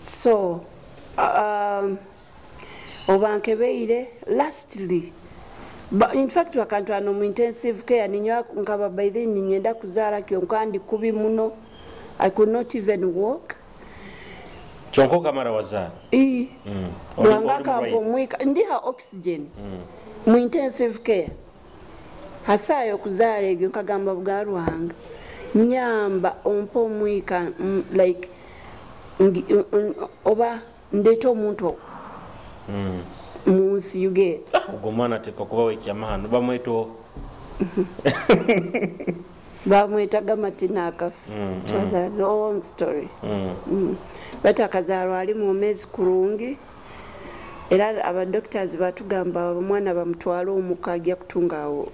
So oba nkebeire lastly, in fact bakantwala mu intensive care. Ninywa nkaba by then ninyenda kuzaara, kyonka ndi kubi muno, I could not even walk. Kyonka okamara wazaara? I Ruhanga Oli akampa mulwaire. omwika, ndiha oxygen mu intensive care. Hasaayo okuzaala ebyo nkagamba, bwa Ruhanga nyamba ompa omwika, like oba ndeeta omuntu mu nsi, you get? Ah, ogwo omwana ateekwa kubawo ekyamahano, bamweta o Bamwetaga Matina akafu. It was a long story. But akazaalwa ali mwomezi kurungi, era abadoctors batugamba omwana bamutwale omuka, ajja kutunga awo,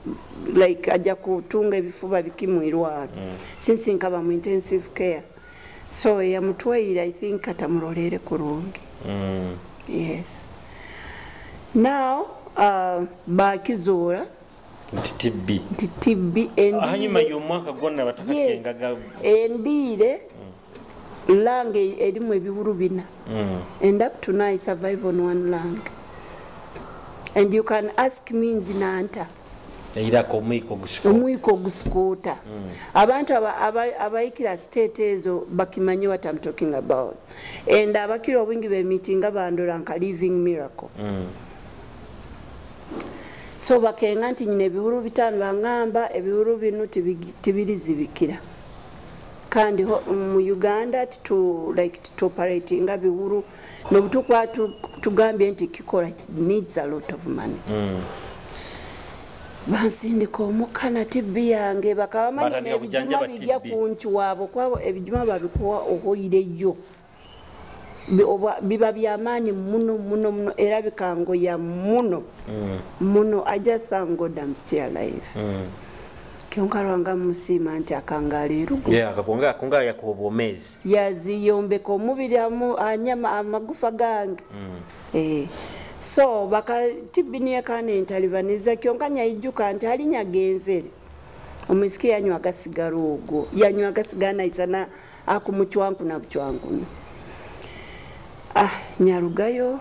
like ajja kutunga ebifuba biki mu irwaro, since nkaba mu intensive care. So yamutwaire, I think atamurolere kurungi. Yes, now bakizuura nti TB. Nti TB. Hanyuma y'omwaka gwonna batakakengaga? Endiire lung erimu ebihuru bina, and up to now I survive on one lung, and you can ask me nzinanta. Eirako omwiko gusiko. Omwiko ogusikuuta. Abantu abayikira state ezo bakimanye what I'm talking about, and abakira obwingi bemitinga bandora nka living miracle. So bakenga nti nyina ebihuru 5, bangamba ebihuru binu tibirizibikira, kandi mu Uganda titu like tituoperatinga bihuru nobutukwa tugambye nti kikola, it needs a lot of money. Bansindika omuka na TB yange, bakaba manyi Batandika n'ebijuma kujjanjaba bijja TB. Kunkiwaabo kwabo ebijuma babikuwa ohoireyo. Oba biba byamaanyi muno muno muno, era bikangoya muno muno. I just thank God I'm still alive. Kyonka Lwanga musiima nti akangaala erugo. Yeah, akakonga akonga yakuwa obwomeezi. Yaziyombeka omubiri anyama amagufa gange. Eh, so baka TB niyekana entalibaniza, kyonka nyaijuka nti hali nyagenzere omwisiki yanywa agasigala, ogwo yanywa agasigala naisana akumucwankuna bucwankuna. Ah, nyarugayo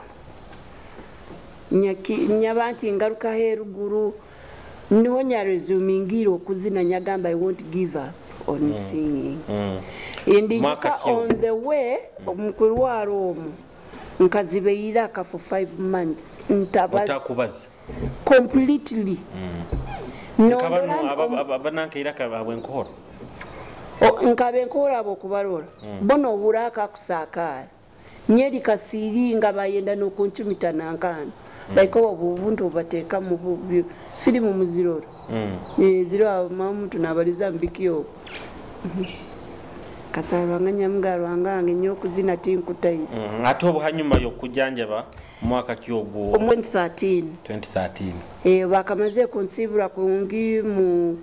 nyaba nti ngarukaho eruguru, niho nyaresumingira okuzina, nyagamba I won't give up on singing. Ndijuka Mwaka ki on the way mukulwara omwo nkazibeire aka for 5 months ntabazi. Otakubaza? Completely. Nkabano Nondora abanankeira abwenkohoro. Nkaba enkoora abo okubarora bona oburaaka akusaakaara nyeri kasiiri nga bayenda n'okuncumita nankaana, like obwo obuntu obubateeka mu firimu muziroro. Eh, ziro mamuntu nabaliza mbiki okwo kasarwanga nyamuga rwangange nnyo okuzina tinkutaisa. Ate obu hanyuma y'okujjanjaba, mwaka ki ogwo? Omu 2013. 2013. Eh, bakamaze kunsibura kurungi mu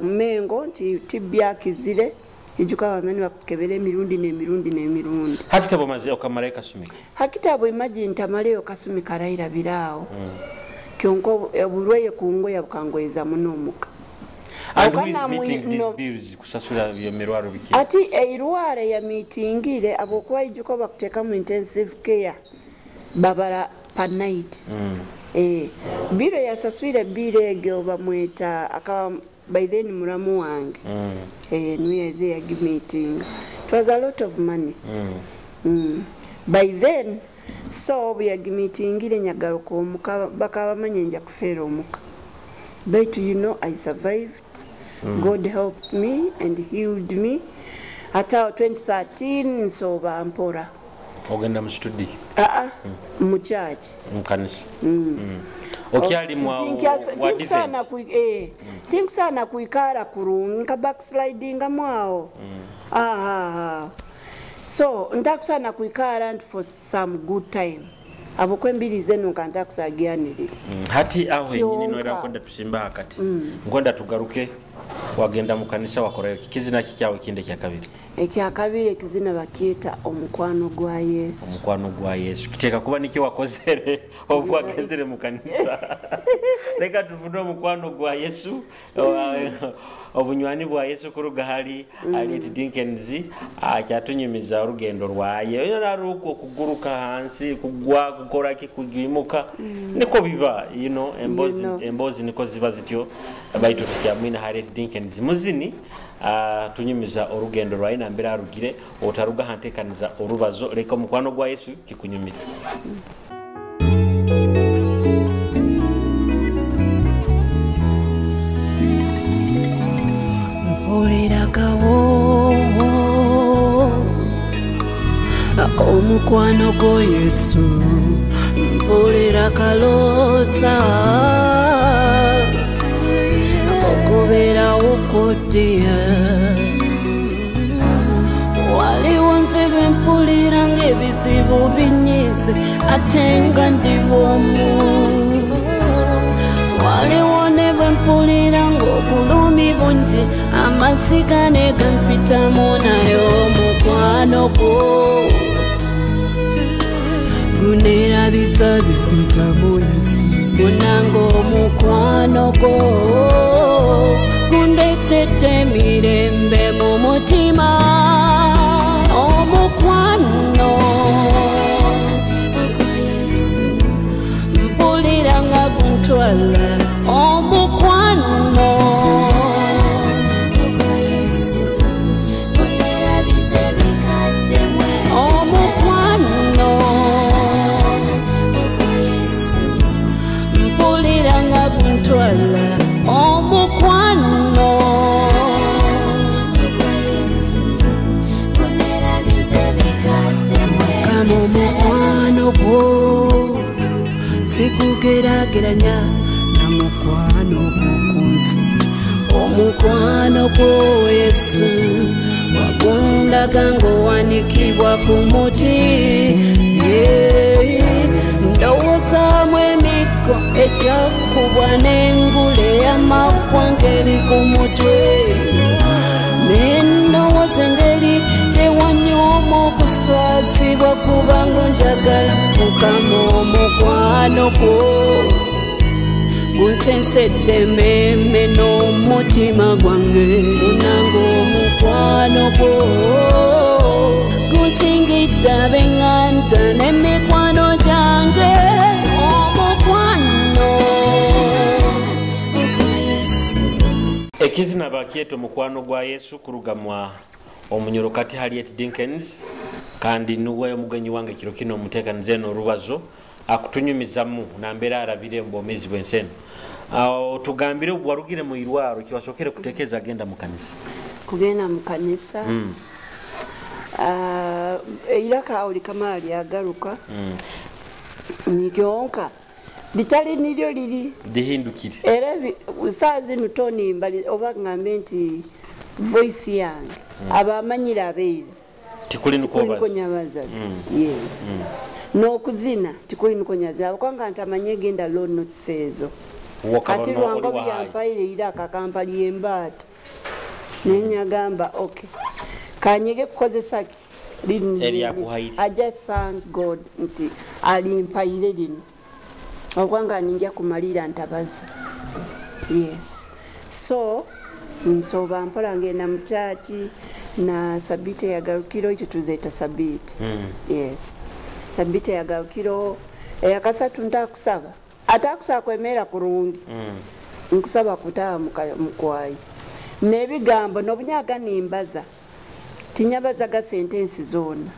Mengo nti TB akizire, ijuka banzani bakukebera emirundi n'emirundi n'emirundi. Hakitabo omaze okamarayo kasumi ki? Hakitabo, imagine tamaleyo kasumi karayira biraawo, kyonka obulwaire kungoya bukangoyeza muno omuka. And who is meeting these bills, kusasula emirwaro biki? Ati eirwara yamitingire abokuba ijuka bakuteeka mu intensive care, babara per night. Eh, biro yasaswire biro egyo bamweta akaba by then muramu wange. Eh, niwe yaze yagimitinga. It was a lot of money by then. So bwe yagimitingire nyagaruka omuka, bakaba bamanye nja kufeera omuka, but I survived. God helped me and healed me. Ate awo 2013 nsooba mpora. Ogenda mu studio? Aa, mu kyaki. Mu kanisa. Okyali mu wa Advent? Tinkusaana kwikaara kurungi, nka backslidingamu awo. Ahaha. So ntakusana kwikara nti for some good time abokwe embiri zenu nka ntakusagianirira. Hati aho henyini Kyonka. Noera nkwenda tusimba hakati, nkwenda tugaruke. Wagenda mu kanisa, wakorayo kikizina kikyawe kindi ekyakabiri? Ekyakabiri ekizina bakyeta Omukwano gwa Yesu. Omukwano gwa Yesu kiteeka kuba nikyo wakozere obu wagenzere mu kanisa. Reka tufune Omukwano gwa Yesu, obunywani bwa Yesu, kuruga hali Harriet Dinkins, akyatunyumiza orugendo rwaye naruko okuguruka hansi, kugwa, kukoraki, kugimuka, niko biba, embozi. You know. Embozi niko ziba zityo, baitu tukyamwina Harriet Dinkins muzini, tunyumiza orugendo rwaye nambere arugire. Otaruga hantekaniza orubazo. Reka Omukwano gwa Yesu kikunyumire. Mpulira kawoowo ak'omukwano gwo Yesu, mpulira kaloosa okubeerawo kuddiya. Waliwo nze bwe mpulira ng'ebizibu binyize ate nga ndi bwomu, waliwo ne bwe mpulira ng'obulumi bungi, amaziga ne gampitamu, naye omukwano gwo guneerabisa bipitamu. Yesu munange, omukwano gwo gundetedde emirembe mu mutima. Omukwano mpulira nga guntwala, omukwano omukwano mpulira nga guntwala, omukwano. Kama omukwano gwo sikugeraageranya na mukwano gwo ku nsi. Omukwano gwo Yesu wagundaga ng'owanikibwa ku muti. Yeah. Ndowoozaamu emiggo egyakubwa n'engule y'amakwa ng'eri ku mutwe, nendowooza engeri tewanyooma okuswazibwa kubanga onjagala. Mukama, omukwano gwo gunsensedde emmeeme n'omutima gwange. Munange, omukwano gwo gunsingidde ab'eŋŋanda n'emikwano gyange. Omukwano. Ekizina bakyeta Omukwano gwa Yesu, kuruga mwa omunyoro kati Harriet Dinkins, kandi nuwe omugenyi wange kiro kino omuteekaniza eno orubazo, akutunyumizamu nambeera arabire mubwomezi bw'ensi eno. Tugambire, warugire mu irwaro, kiwasokere kutekeeza agenda mu kanisa? Kugenda mu kanisa, eiraka awo likamala lyagaruka nikyonka litali niryo liri. Lihindukire. Era saa zino tonimba oba ngambe nti voice yange abamanyire abeire. Tikuli tikuliko nikobaza. Nyabazaga, yes, n'okuzina tikuli niko nyazina kubanga ntamanye genda low notes ezo. Wakaba Kati oli lwango wahayi. byampaire iraka kampali embaata, nenyagamba okay, kanyege kukozesa ki lino. Eryakuhaire. I just thank God nti alimpaire lino okwanga ninja kumalira ntabaza. Yes, so nsoba mpola ngenda mu kyaki na sabiti yagarukiro, ekyo tuzeeta sabiti. Yes, sabiti yagarukiro eyakasatu ntakusaba, atakusaba kwemera kurungi, nkusaba kutaaha mukwayi n'ebigambo n'obunyaga nimbaza, tinyabazaga sentensi zoona,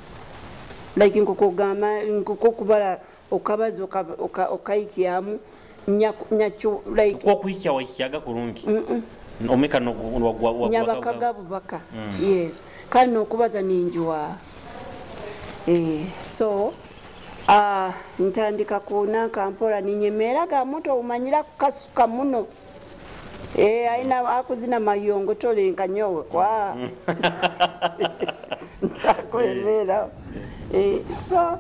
like nkokugamba nkokubala okabaza okaikyamu nyakyo like. Kwokuhikya wahikyaga kurungi omeka Nyabakaga bubaka, yes, kandi nokubaza ninjuwa. So ntandika kunanka mpola ninyemeraga muto umanyira kukasuka muno. Aina akuzina mayongo tolenka nyowe kwa. Kwemeraho. So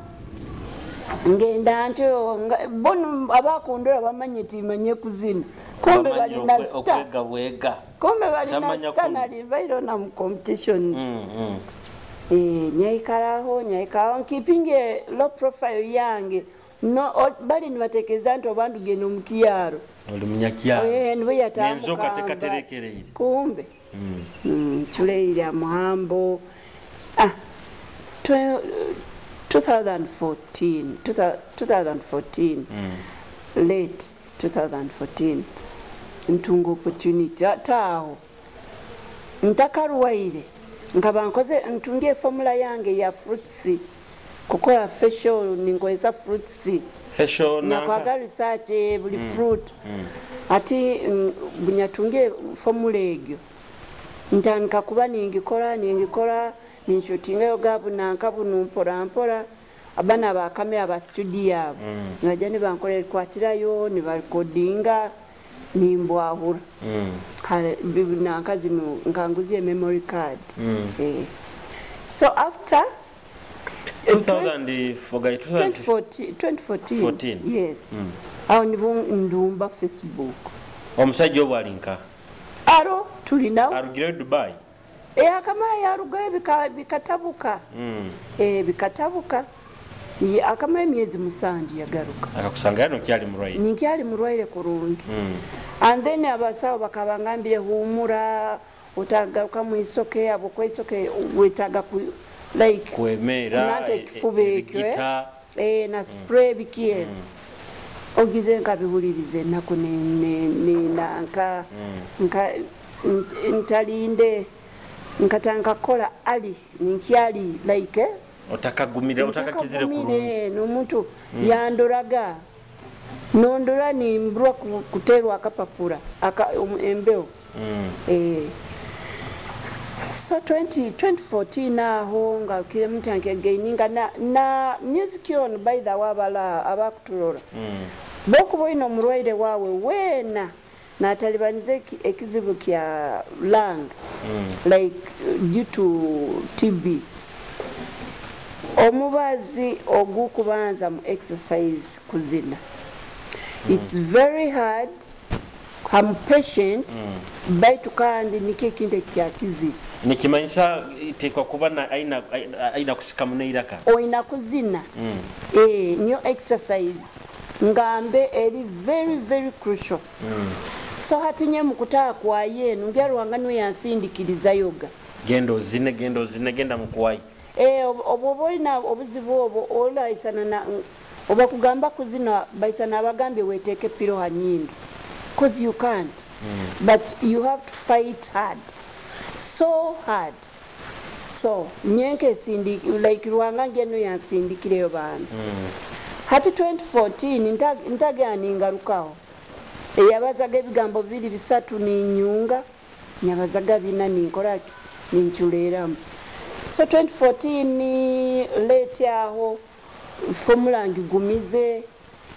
ngenda ntyo bono abakundora bamanye timanye kuzina, kumbe Bamanyi balina star. Okwega bwega. Kumbe balina Tamanya star. kuno. Nali bairo na mu competitions. Nyaikaraho nyaikaraho nkipinge low profile yange no bali nibatekereza nti obandu genda omukyaro. Oli munyakyaro. Nibo yatambuka. Nenzoka tekaterekereire. Kumbe nchuleire muhambo. 2014, 2014, late 2014, ntunga opportunity taaho ntakaruwaire nkaba nkoze ntunge formula yange ya fruits kukola facial, ninkozesa fruits. Facial nanka. Nyakwaga research buli fruit ati bunyatunge formula egyo ntandika kuba ningikora ninshutingayo gabu nanka bunu mpora mpora, abana ba kamera ba studio abo nibajja nibankorera kwatirayo nibarekodinga nimbwahura. Nanka zino nkanguzie memory card. So after 2004, 2014, 2014. 14. Yes. Awo nibo ndumba Facebook. Omusajja obwo ali nka? Aro tulinawo. Arugireyo Dubai. Akamara yarugayo bikatabuka. Bikatabuka. Akamara emyezi 7 yagaruka. Akakusanga yano kyali mulwaire. Nkyali mulwaire kurungi. And then abasawo bakabangambire humura otagaruka mu isoke abo kwesoke wetaga ku like kwemera nanke ekifuba ekyo, ebigita. Na spray bikie. Ogize nkabihulirize ennaku ne nanka nka ntalinde nkatanga kukola ali nkyali like otakagumire otakakizire kurungi. Ntakagumire, n'omuntu yandoraga nondora nimburwa kuterwa akapapura embeho. So 2014 aho nga kire mutanke gaininga na music on by the wabala abakuturora bokuba oyina omulwaire waawe weena natalibaniza ekizibu kya lung like due to TB, omubazi ogukubanza mu exercise kuzina. It's very hard. I'm patient, baitu kandi nikyo ekintu ekyakizibu. Nikimanyisa itekwa kuba na aina kusika muneiraka. Oyina kuzina. Niyo exercise ngambe eri very very crucial. So hati nye mukutaka kwa yenu ngyarwanga niwe yansindikiriza yoga. Genda ozine, genda ozine, genda mukuwayi. Obwo olina obuzibu obwo olaisana na oba kugamba kuzina baisana abagambye weteeke piro ha nyindo, 'cause you can't. But you have to fight hard, so hard. So nyenke sindi like Rwanga ngeno yansindikireyo bana. Hati 2014 ntagani ngarukaho. Eyabazaga ebigambo bibiri bisatu ninyunga, nyabazaga bina ninkoraki ninchuleramu. So 2014 late aho formula ngigumize.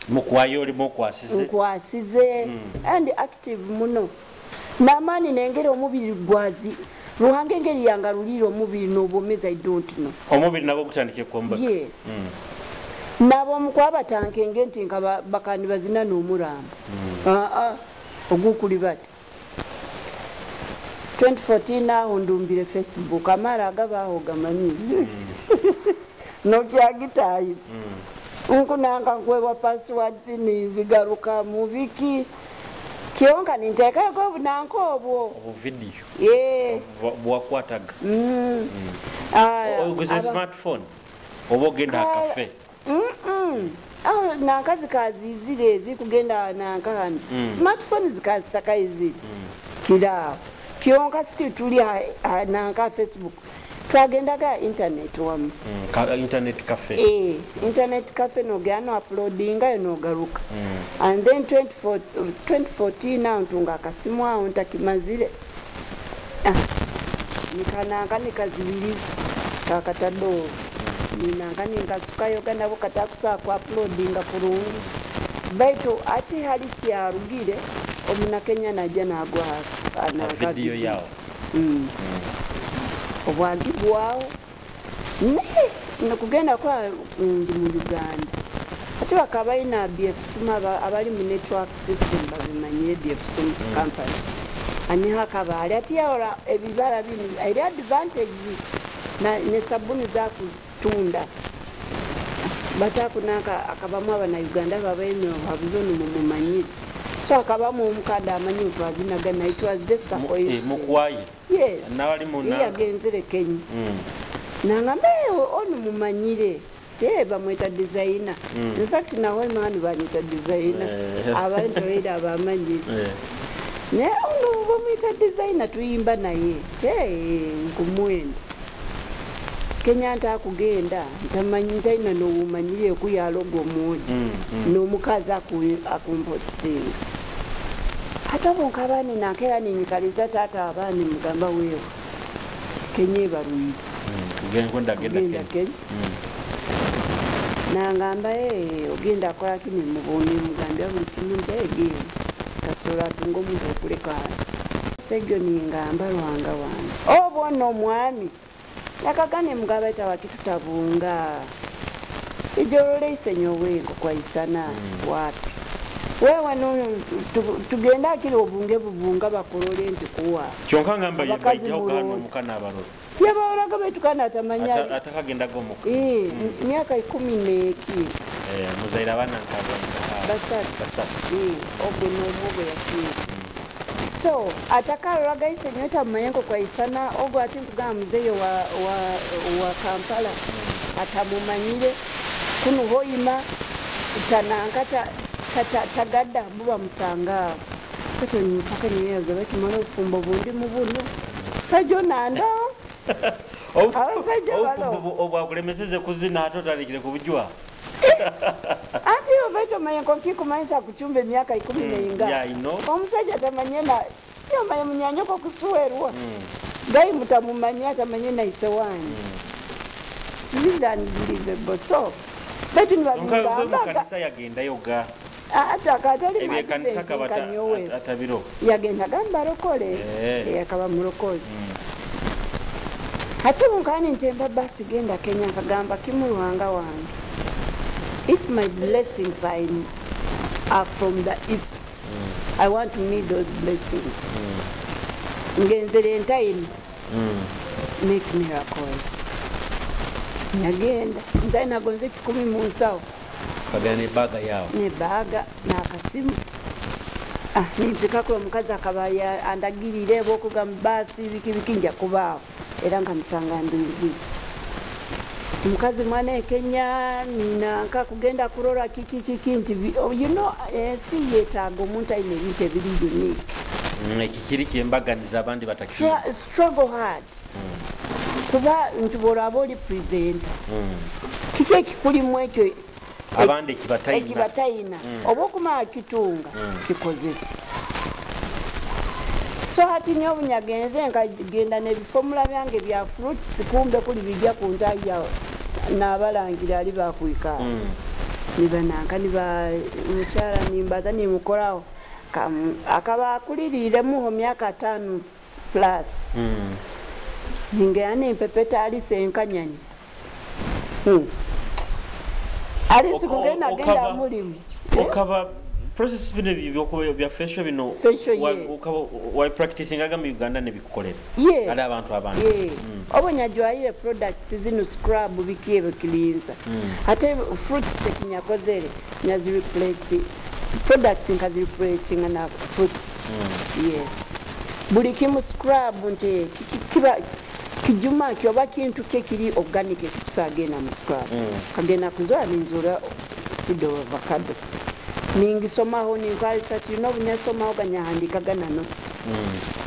Mukwayo oli mukwasize. Nkwasize. And active muno. Namani nengere omubiri gwazi. Ruhange ngeri yangarulira omubiri n'obwomezi, I don't know. Omubiri nagwo gutandike kuomba. Yes. Nabo mukwabatanke nti nka bakandi bazina n'omurambo. Ogukuli bati. 2014 aho ndumbire Facebook amara agabaho gamanyi. Nokyagitayiza. Nkunanga nkwewa passwords nizigaruka mu biki. Kyonka ninteekako obunanka obwo. Obu video. Bwakwataga. Oguze smartphone oba ogenda akafe. Aho nanka zikazizire zikugenda nanka hano. Smartphone zikazisaka izire. Kiraawo. Kyonka still tuli nanka Facebook. Twagendaga internet wamu. Internet cafe. Internet cafe nogano uploadinga nogaruka. And then 2014 now ntunga akasimu aho ntakimazire. Nikananga nikazibiriza kakatado. Ninanga ninkasukayo nabo katakusa ku uploadinga kurungi. Baitu ati hali kyarugire omuna Kenya najja nagwa video yao. Obwagibwawo Naye kugenda kwa ndi mu Uganda, ate bakaba balina BF Suma, abali mu network system babimanyire. BF Suma company aniho akabaali ati yawora ebibara bino eri advantage ne sabuni zakutunda batakunaka. Akabamu abanauganda babaine habuzo mumumanyire, so akabamu omukada amanyi twazinaga. It was just a coincidence. Mukwayi. Yes. N'abali mu Ye nanka. Yagenzere Kenya, nangamba, "Eh, ono mumanyire te bamweta Designer." In fact, nawe mani banyita Designer. Abantu era abamanyire. Naye ono bamwita Designer, tuyimba naye te nkumwenda Kenya ntakugenda ntamanyi ntalina nowumanyire ekuyaloga omwogi n'omukazi akumpositinga. Ate obo nkabaani nankeera ninyikaliza taata abaani mugamba, weewe Kenya ebarwire. Genda genda. Kugenda Kenya. Kenya. Nangamba, "Eh, ogenda akola ki?" Nimuboni mugambya buli kimu nti egenda kasobola atunga omuntu okuleka segyo. Ningamba lwanga wange oba ono omwami akagane mugaba ita wakitutabunga ijololeise nyowengo kwaisana wapi wewe no tugenda akiri obunge bubunga bakolole nti kuwa Kyonka ngamba Abakazi yebaijjaho gano mulungi. omukana abalolo. Yabawolaga betukana atamanya. Atakagendaga omuka. Eh, myaka ikumi neki. Eh, muzaire abaana nkaba Basatu. Basatu. Eh, ogwo n'omwogo yafiira, so atakalolaga ise nyowe tamumanyenko kwaisana ogwo. Ati nkugamba muzeeyo wa Kampala atamumanyire kuno hoima tananka tagadda buba musanga awo kati mpaka niyeyaza batumala obufumbo bundi mu buno sajjo nanda. Abasajja balo. Obufumbo obwakulemeseze kuzina ate otandikire kubujwa. Anti ovaita omanyenko nkikumanyisa kuchumba emyaka ikumi neinga. Yeah, I know. Omusajja tamanye na yomanye munyanyoko kusuwerwa gai mutamumanye atamanye naise wanyu. It's really unbelievable. So baitu Nka nibabigambaga. Mukanisa yagendayo ga Ate akatali ebyekanisa kaba kanyowe atabiro. Yagendaga mubarokole. Akaba mulokole. Ate bunkani ntemba basi genda Kenya, nkagamba kimu, Ruhanga wange, if my blessings are from the east, I want to meet those blessings. Ngenzere ntayini make miracles. Nyagenda ntayini agonze 1,000 mu nsawo. Kagenda nebaga yawe. Nebaga nakasimu. Ah, nimpikako omukazi akaba andagirire bwokugamba baasi biki biki nja kubaawo era nga musanga ndinzi omukazi mwana e Kenya ninanka kugenda kurora kiki kiki nti oh, ensi yeetaaga omuntu alina ebintu ebiri unique. Ekikiri kyembaganiza abandi batakiri. Struggle hard kuba nti bwolaba oli presenter, kiki ekikulimu ekyo Abandi ekibatayina. Ekibatayina oba okumala kitunga kikozesa. So hati nyo obunyagenze nkagenda nebifomula byange bya fruits, kumbe kuli bijja ku ntaya nabalangira ali bakwikala nibananka niba mukyala nimbaza nimukorawo akaba akuliriremuho myaka 5 plus. Ningea nimpepeta alise enkanyanya. Alisi kugenda genda mulimu. Okaba process bino ebyokuba bya facial bino. Facial, yes. Okaba wa practicingaga mu Uganda nebikukolera. Yes. Ali abantu abandi. Yeah. Oba nyajwayire products zino, scrub biki ebyo cleanser. Ate fruits ekinyakozere nyazi replace products nkazi replacinga na fruits. Yes. Buli kimu scrub nti kiba kijuma kyoba kintu kye kiri organic ekitusagenda mu scrub. Kagenda kuzoa ninzura seed of avocado. Ningisomaho ninkwalisa ati nobunyasomaho ganyahandikaga na notes.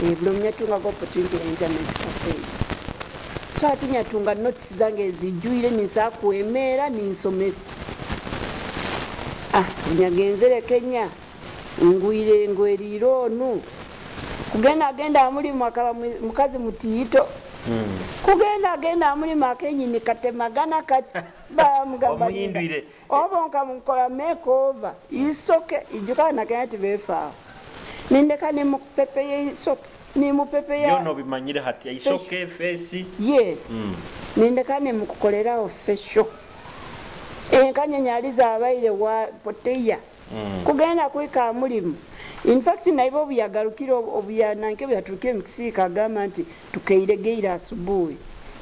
Eh, buli omunyatungaga opportunity ya internet cafe, so ati nyatunga notes zange zijjwire ninsakwemera ninsomesa. Ah, nyagenzere Kenya ngwire ngwerire onu kugenda agenda amulimu akaba mukazi mutiito kugenda agenda amulimu akenyini katemagana kati bamugamba Omuhindwire. Oba nkamukola makeover isoke ijukana nakenya tibefaawo nindeka nimukupepeye isoke. Nimupepeya. Byona obimanyire hati, isoke, face. Yes. Nindeka nimukukoleraho facial, enkanyanya zabaire wa poteya kugenda kwika mulimu. In fact, naibe obuyagarukire, obuyananke obuyatuukire mukisiika, agamba nti tukeiregeire asubuhi,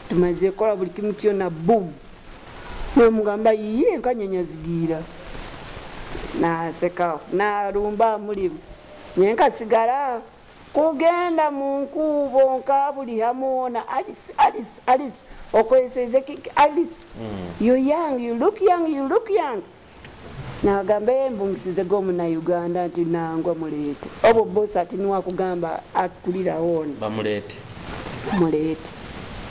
tumaze kukola buli kimu kyona, boom, nomugamba yiye enkanyanya zigiira, nasekaho, narumba mulimu, nyenkasigara kugenda mu nkuubo nka buli hamuwona, "Alice, Alice, Alice, okozeseze kiki Alice? You young, you look young, you look young." Nagamba embungisize g'omunauganda nti nangwa muleete obo bosi, ati niwakugamba akulirawo ono. Bamuleete. Muleete,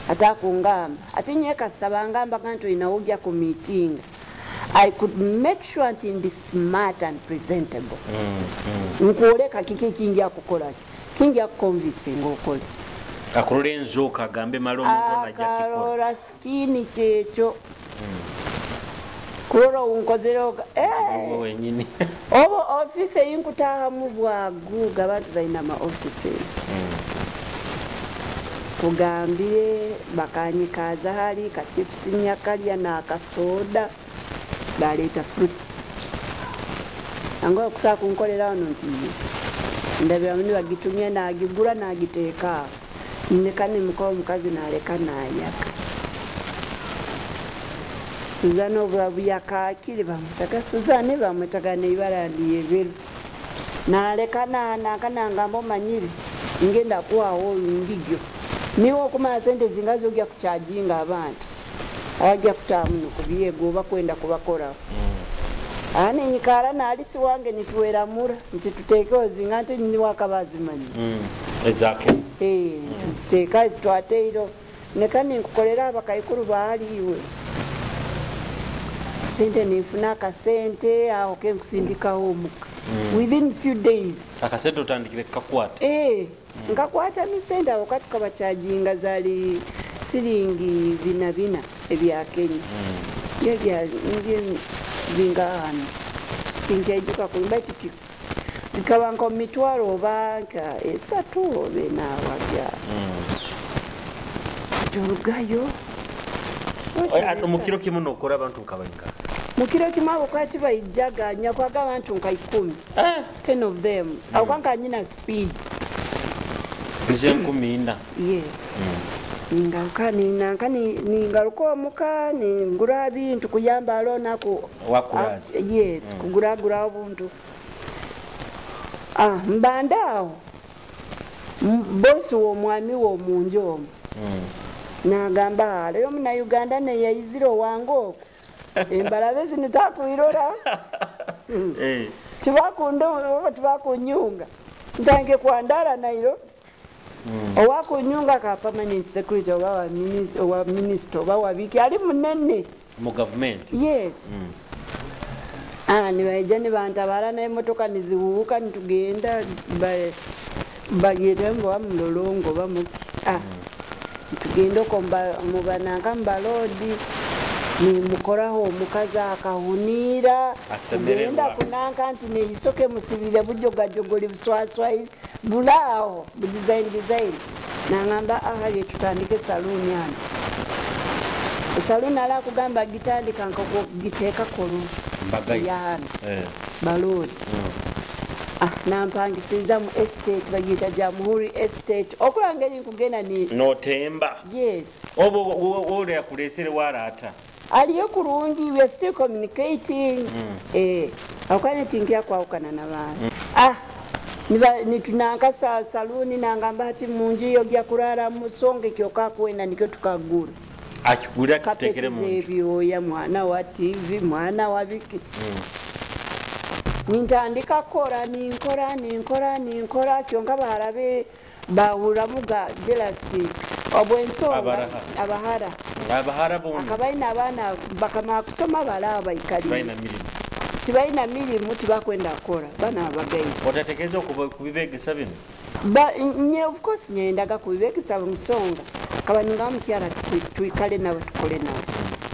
ate akungamba ate nyekasaba ngambaga nti olinawo ojja ku meeting, I could make sure nti ndi smart and presentable. Nkwoleka kiki kinja kukola, kinja kuconvincinga okole. Akulora enzuuka agambe male omuntu ono ajja kikola. Akarora skin, kyekyo kulora unkozere. Wowe wenyini. Oba office eyinkutahamu bwaguga, abantu balina ama offices, kugambire bakanyikaza hali kachipusi nyakalya n'akasoda, baleeta fruits, anga okusaa kunkolera wano nti ndabiramu nibagitumye, nagigura nagiteeka awo, neka nimukoa omukazi naleka nayaka. Suzana obwabuyakakire bamwetaga Suzane, bamwetaga neibara ndiyebweru, naleka nanaka, nangamba omanyire ngenda kuwawo ngigyo niwe okumanya sente zinga zogya kukyajinga abantu abajja kutaamu nokubyega oba kwenda kubakoraho. Ane nyikara nalisi wange nituweramura nti tuteekeho zinga nti niwakabazimanyi. Ezake. Tuziteeka zitwateiro, neka ninkukolera abakaikuru baaliwe sente, ninfuna akasente aho kenkusindikaho omuka within few days. Akasente otandikire kukakwata. Nkakwata nusente awo katukabakyajinga zali siringi 400 ebya Kenya. Nje zinga hano tinkaijuka kulumba tiki zikaba nka mitwaro oba nka 3 oba 4 watya. Turugayo. Ate mu kiro kimu nokora abantu nkabainga? Mu kiro kimu abo kwati baijaga nyakwaga abantu nka 10. 10 of them. Awo kanka nyina speed. Nze 14. Yes. Ningaruka ninanka ningaruka omuka ningura bintu kuyamba alonaku. Wakurazi. Yes, kuguragura obuntu. Mbanda awo. Bosi w'omwami w'omunju omwo. Nagamba aleyo muna Uganda neyayizire owange okwo. Embalabe zino takwirora. Tibakunda oba tibakunyunga. Ntange kwandara Nairobi. Owakunyunga ka permanent secretary oba wa minister, owa minister oba wabiki ali munene mu government. Yes. Nibaija nibantabara n'emotoka niziwuuka nitugenda bagenda mbu mulolongo bamuki. Nitugenda okwo mubananka mubalodi nimukoraho omukazi akahuniira. Asemererwa. Kugenda kunanka nti neisoke musibire bujogajogoli buswaswairi bulaawo bu design design, nangamba ahali tutandike saluuni ano. Saluuni ala kugamba gitandika nkakugiteeka kolu Mbagayi. Yahano. Balodi. Nampangisiza mu estate bagiyita Jamhuri Estate, okulanga eri nkugenda ni Notemba. Yes. Obo ole yakulesere waraata. Aliyo kurungi, we are still communicating. Akwane tinkia kwawukana n'abantu. Nitunanka saluni nangamba ati munju iyo gya kurara musonge kyoka kwenda nikyo tukagura. Akigura tutekere Kapeti munju. z'ebyoya, mwana wa TV, mwana wa biki. Nintandika kora, ninkora, ninkora, ninkora, kyonka baharabe bahuramuga jealousy. Obwensonga Abaraha. Abahara. Abahara boona. Akabaina abaana bakamara kusoma balaba baikali. Tibalina mirimu. Tibalina mirimu, tibakwenda kukora. Baana abagayi. Otatekeeza kubibegesa bino? Nye, of course nyendaga kubibegesa musonga. Kaba ninga mukyala tuikale nawe tukole nawe.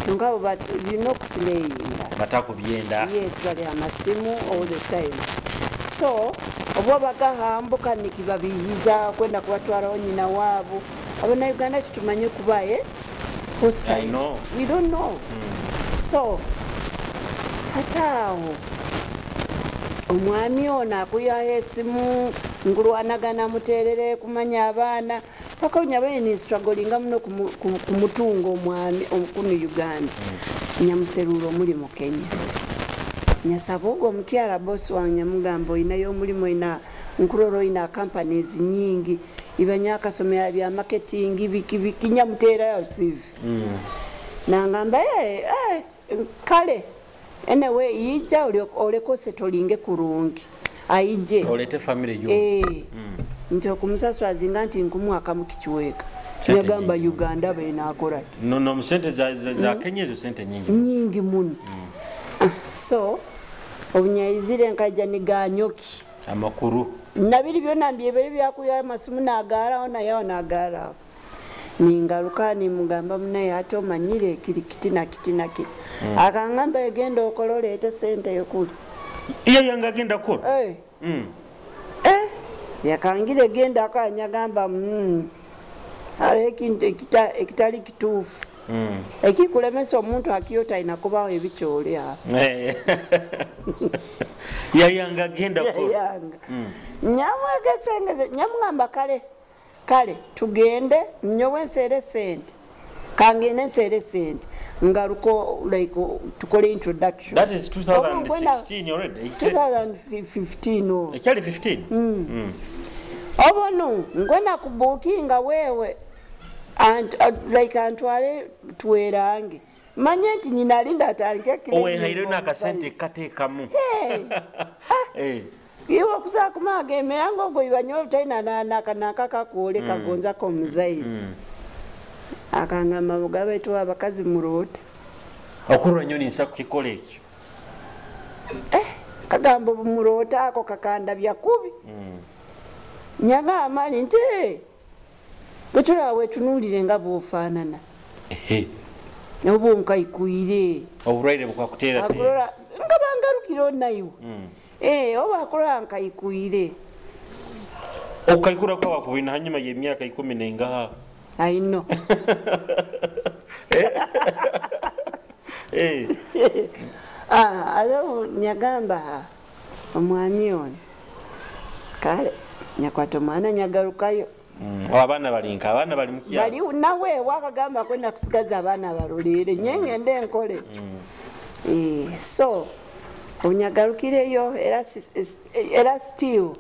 Abantu nkabo birina okusileyinga. Batakubyenda. Yes, bali amasimu all the time. So oba bagahambuka nikibabihiza kwenda kubatwaraho nyina waabo. Abanauganda titumanye kuba hostile. I know. We don't know. So hati awo omwami ono akuyaho esimu, nkulwanagana muterere kumanya abaana paka nyabaye nistrugglinga muno kumutunga omwami omukunu Uganda. Nyamuserura omulimu Kenya, nyasaba ogwo omukyala bosi wange, nyamugamba, "Oyinayo omulimu, oyina nkurora, oyina companies nyingi, iba nyakasomera bya marketing, biki biki." Nyamuteerayo CV. Nangamba, "Eh, eh, kale anyway yija oleke osetolinge kurungi." Aije. Olete family yo. Eh, nti okumusaswazinga nti nkumwaka mukikiweka. Sente Nyagamba, nyingi. "Uganda benakoraki?" No, mu sente za Kenya ezo sente nyingi. Nyingi muno. Ah, so obunyayizire nkaija niganyoki. Amakuru. Nabiri byona mbyebere byakuya amasimu nagaraho nayaho nagaraho. Ningaruka nimugamba, "Munaye, ate omanyire kiri kiti na kiti na kiti." Akangamba, "Egenda okola oleete sente yokuli." Iyo yanga agenda kukola. Eh. Eh, yakangire genda akanyagamba, hariho ekintu ekitali kituufu ekikulemesa omuntu akiyo talina kubaho ebikyoli awo. Eh. Yayanga agenda kukola. Yanga nyamwegesengeze, nyamugamba, "Kale kale tugende nyowe nseere sente, kangende nseere sente ngaruko like tukole introduction." That is 2016 already. 2015 oh. Ekyali 15. Obono ngwena kubukinga wewe like antwale twerange manye nti nyinalinda atandike. Owehaire n'akasente kateekamu. Hey. Eh. Iwe okusaa kumaga nga ogwo ibanyowe talina nakakakuole kagonzako omuzaire. Akangamba, "Mugabe tuwa abakazi muroota." Okurwa nnyo ninsa kukikola ekyo. Kagamba muroota ako kakandabya kubi. Nyagamba nti, "Eh, bwe tulaba wetunuulire nga bw'ofaanana." Ehe. Oba onkaikwire. Obulwaire bukwakuteera. Akurora nga bangarukire naiwe. Eh, oba akurora nkaikwire. Okukaikura kwawa kubina hanyuma y'emyaka 10 nengaha. I know. Eh. Ah, ate nyagamba omwami ono kale nyakwata omwana nyagarukayo. Abaana bali nka abaana bali mukyalo. Bali nawe wakagamba kwenda kusigaza abaana balolere nye ngende enkole. Eh, so onyagarukireyo era era still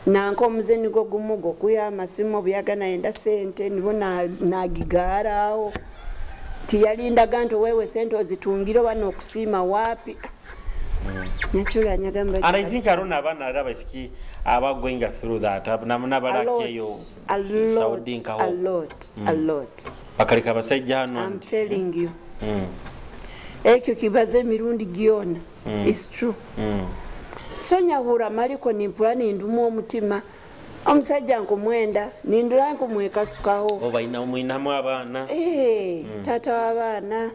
nanka omuze nigwo gumu gwokuya amasimu obuyaga nayenda sente nibo nagigaaraawo tiyalindaga nti wewe sente ozitungire oba nokusiima waapi. Nyakyula nyagamba. And I think arona abaana ari abaisiki aba going through that nabalaki eyo A lot, Saudi nkaho. a lot, a lot. Bakaleka abasajja hano. I'm telling you. Ekyo kibaze emirundi gyona. It's true. So nyahura maliko nimpura nindumu omutima omusajja nkumwenda nindura nkumwekasukaho. Oba mwinamu abaana. Eh, taata w'abaana.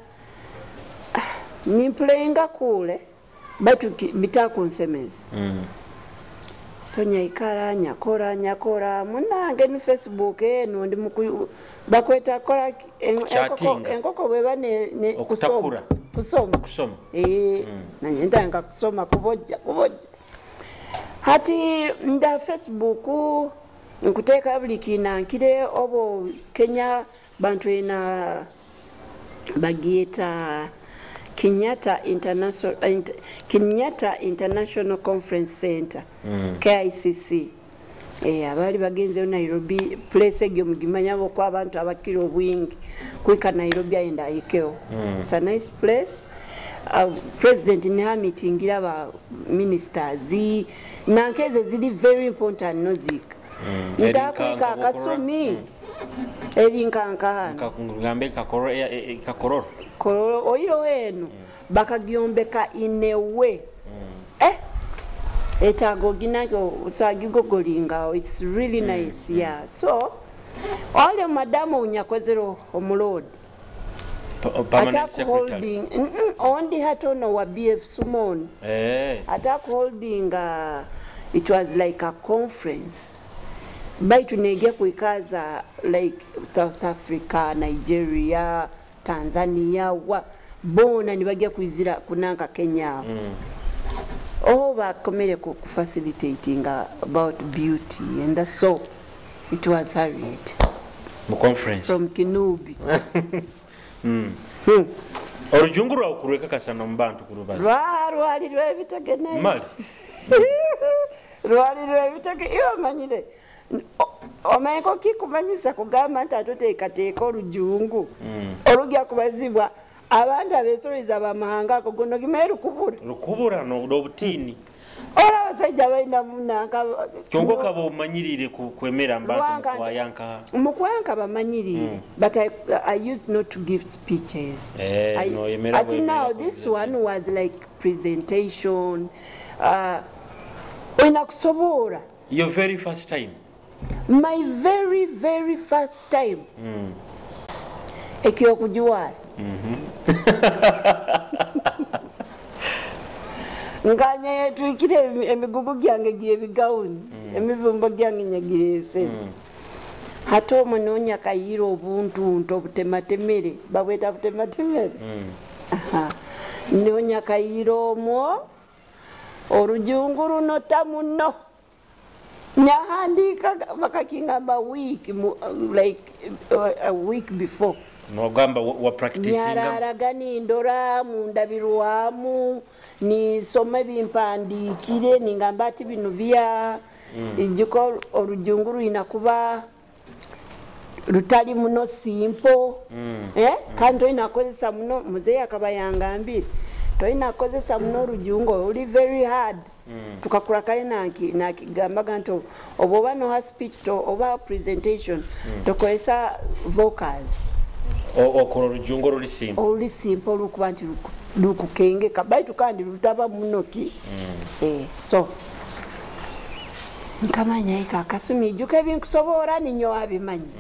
Ah, nimpulenga kule batu bitakunsemeza. So nyaikara nyakora nyakora munange ni Facebook eno ndi bakweta kola Kuchatinga. Enkoko bweba ne Okutakura. kusoma. Kusoma. Eh, nanye ntanga kusoma kubojja kubojja hati nda Facebook nkuteeka buli kinankire obo Kenya bantu ena bagiyita Kenyatta International Conference Center, KICC. Eh, abaali bagenzeyo Nairobi place egyo mugimanya okwa abantu abakira obwingi kwika Nairobi ayenda ayikewo. It's a nice place. President niha meetingira ba ministers nankeze ziri very important noziika. Ntakwika Eri akasumi eri nkankahano. Ngambe Kakororo. Kololo oiro eno bakagyombeka in a way, eh, etaaga oginakyo osagigogolinga. It's really nice, yeah. So ole madamu unyakozero omulodi. Permanent Attack secretary. Holding ondi hatono wa BF Sumon. Attack Holding, it was like a conference, baitu negya kuikaza like South Africa, Nigeria, Tanzania, wa bona nibagya kwizira kunanka Kenya. Oh, bakomere ku facilitating about beauty and the so it was Harriet Mu conference from Kinubi. Olujungu lwawe kulwekakasa mu bantu ku lubazi. Lwali lwebitege naye. Mali. Lwali lwebitege, iwe omanyire omanyeko kikumanyisa kugamba nti atuteekateeka olujungu olujja kubazibwa abantu abeesoleza bamahanga ago gono gimaye lukubura. Lukubura n'obutiini. Ora abasajja balina munanka. Kyonka okaba omanyirire kwemera mu bantu. Lwanga mukwayanka. Mukwayanka bamanyirire, but I used not to give speeches. No, yemera Ati now bwemera this ku one was like presentation, olina kusobola. Your very first time? My very very first time. Ekyokujuwala nganya yetwikire emigugu gyange gyebigawuni, emivumbo gyange nyagireese. Hate omunoonya kayira obuntuntu obutematemere, babweta butematemere. Aha. Noonya kayira omwo olujungu lunota muno. Nyahandiika bakakingamba week like a week before. Nogamba wa practicing. Nyararaga nindora mundabirwamu, nisoma ebimpandiikire, ningamba ati bino bya ijiko olujungu rulina kuba lutali muno simple. Kandi tolina kukozesa muno, muzeeyi akaba yangambire tolina kukozesa muno olujungu oluli very hard. Tukakula kale nakigambaga nti oba oba noha speech to, oba presentation, tokozesa vocals. Okola olujungu oluli simple. Oluli simple olukuba nti lukukengeka, baitu kandi lutaba muno ki. So nkamanya eka akasumi ijuka ebinkusobola ninyo abimanyi.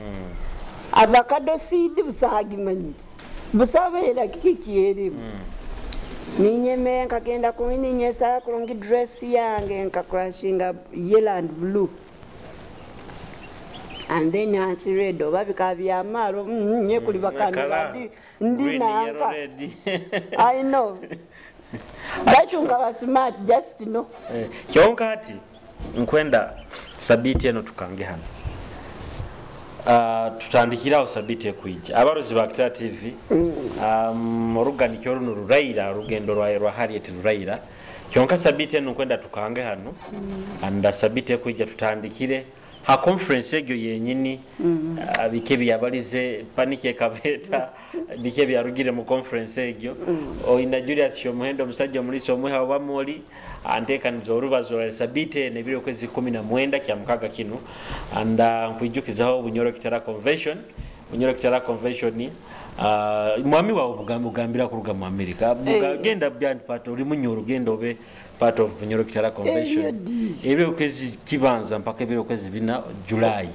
Avocado seed busagimanyire, busabeera kiki kyerimu. Ninyeme nkagenda ku ninyesala kulungi dress yange nkakrashinga yellow and blue. And then hansi red oba bikaba byamaalo, nye kuli bakanda Kala. ndi Green, nanka. yellow, red. I know. Baitu nga ba smart, just know. Kyonka ati nkwenda sabiti eno tukange hano. Tutandikirawo sabiti ekwija. Abarozi ba Kitara TV, oruganikyo runo ruraira, orugendo rwa Harriet ruraira. Kyonka sabiti eno nkwenda tukange hano. And sabiti ekwija tutandikire ha conference egyo yenyini. Bike byabalize paniki ekabeta, bike byarugire mu conference egyo. Oyina Julius Kyomuhendo omusajja omulisa omweha oba moli anteekaniza olubazo lwa sabiti eno ebiri okwezi 19 kya mukaga kino. And nkwijukizaho Bunyoro Kitara Convention. Bunyoro Kitara Convention, mwami wawe mugambira kuruga mu America. Genda beyond part oli Munyoro, genda obe part of Bunyoro Kitara Convention. Eyo di. Ebiri okwezi kibanza mpaka ebiri okwezi 4 July.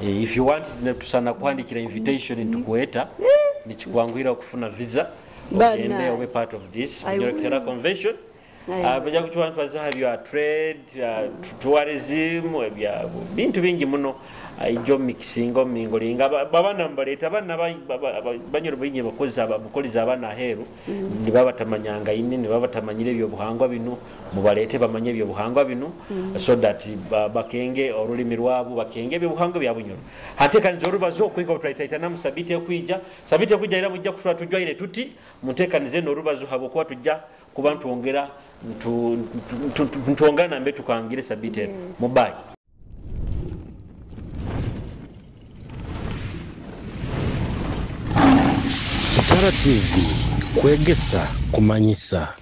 If you want ne tusana kuandikira invitation ntukueta, nikikwangwira okufuna visa, Bana. ogende obe part of this I Bunyoro Kitara will. Convention. I Bajja kukiwantwaza bya trade, tourism, ebya bintu bingi muno. Ijo mixing omingolinga babana mbaleta abana banyoro bingi bakozi abamukoleza abana aheru, nibaba tamanyanga ine, nibaba tamanyire ebyo buhangwa bino, mubalete bamanye ebyo buhangwa bino, so that bakenge olulimi lwabo, bakenge ebyo buhangwa bya Bunyoro. Hatekaniza orubazo okwika otwaitaita namu sabiti ekwija, sabiti ekwija era mujja kusula tujwaire tuti mutekanize n'orubazo habo kuba tujja kuba ntwongera ntwongana mbe tukangire sabiti eno. Mubayi. Kitara TV, kwegesa, kumanyisa.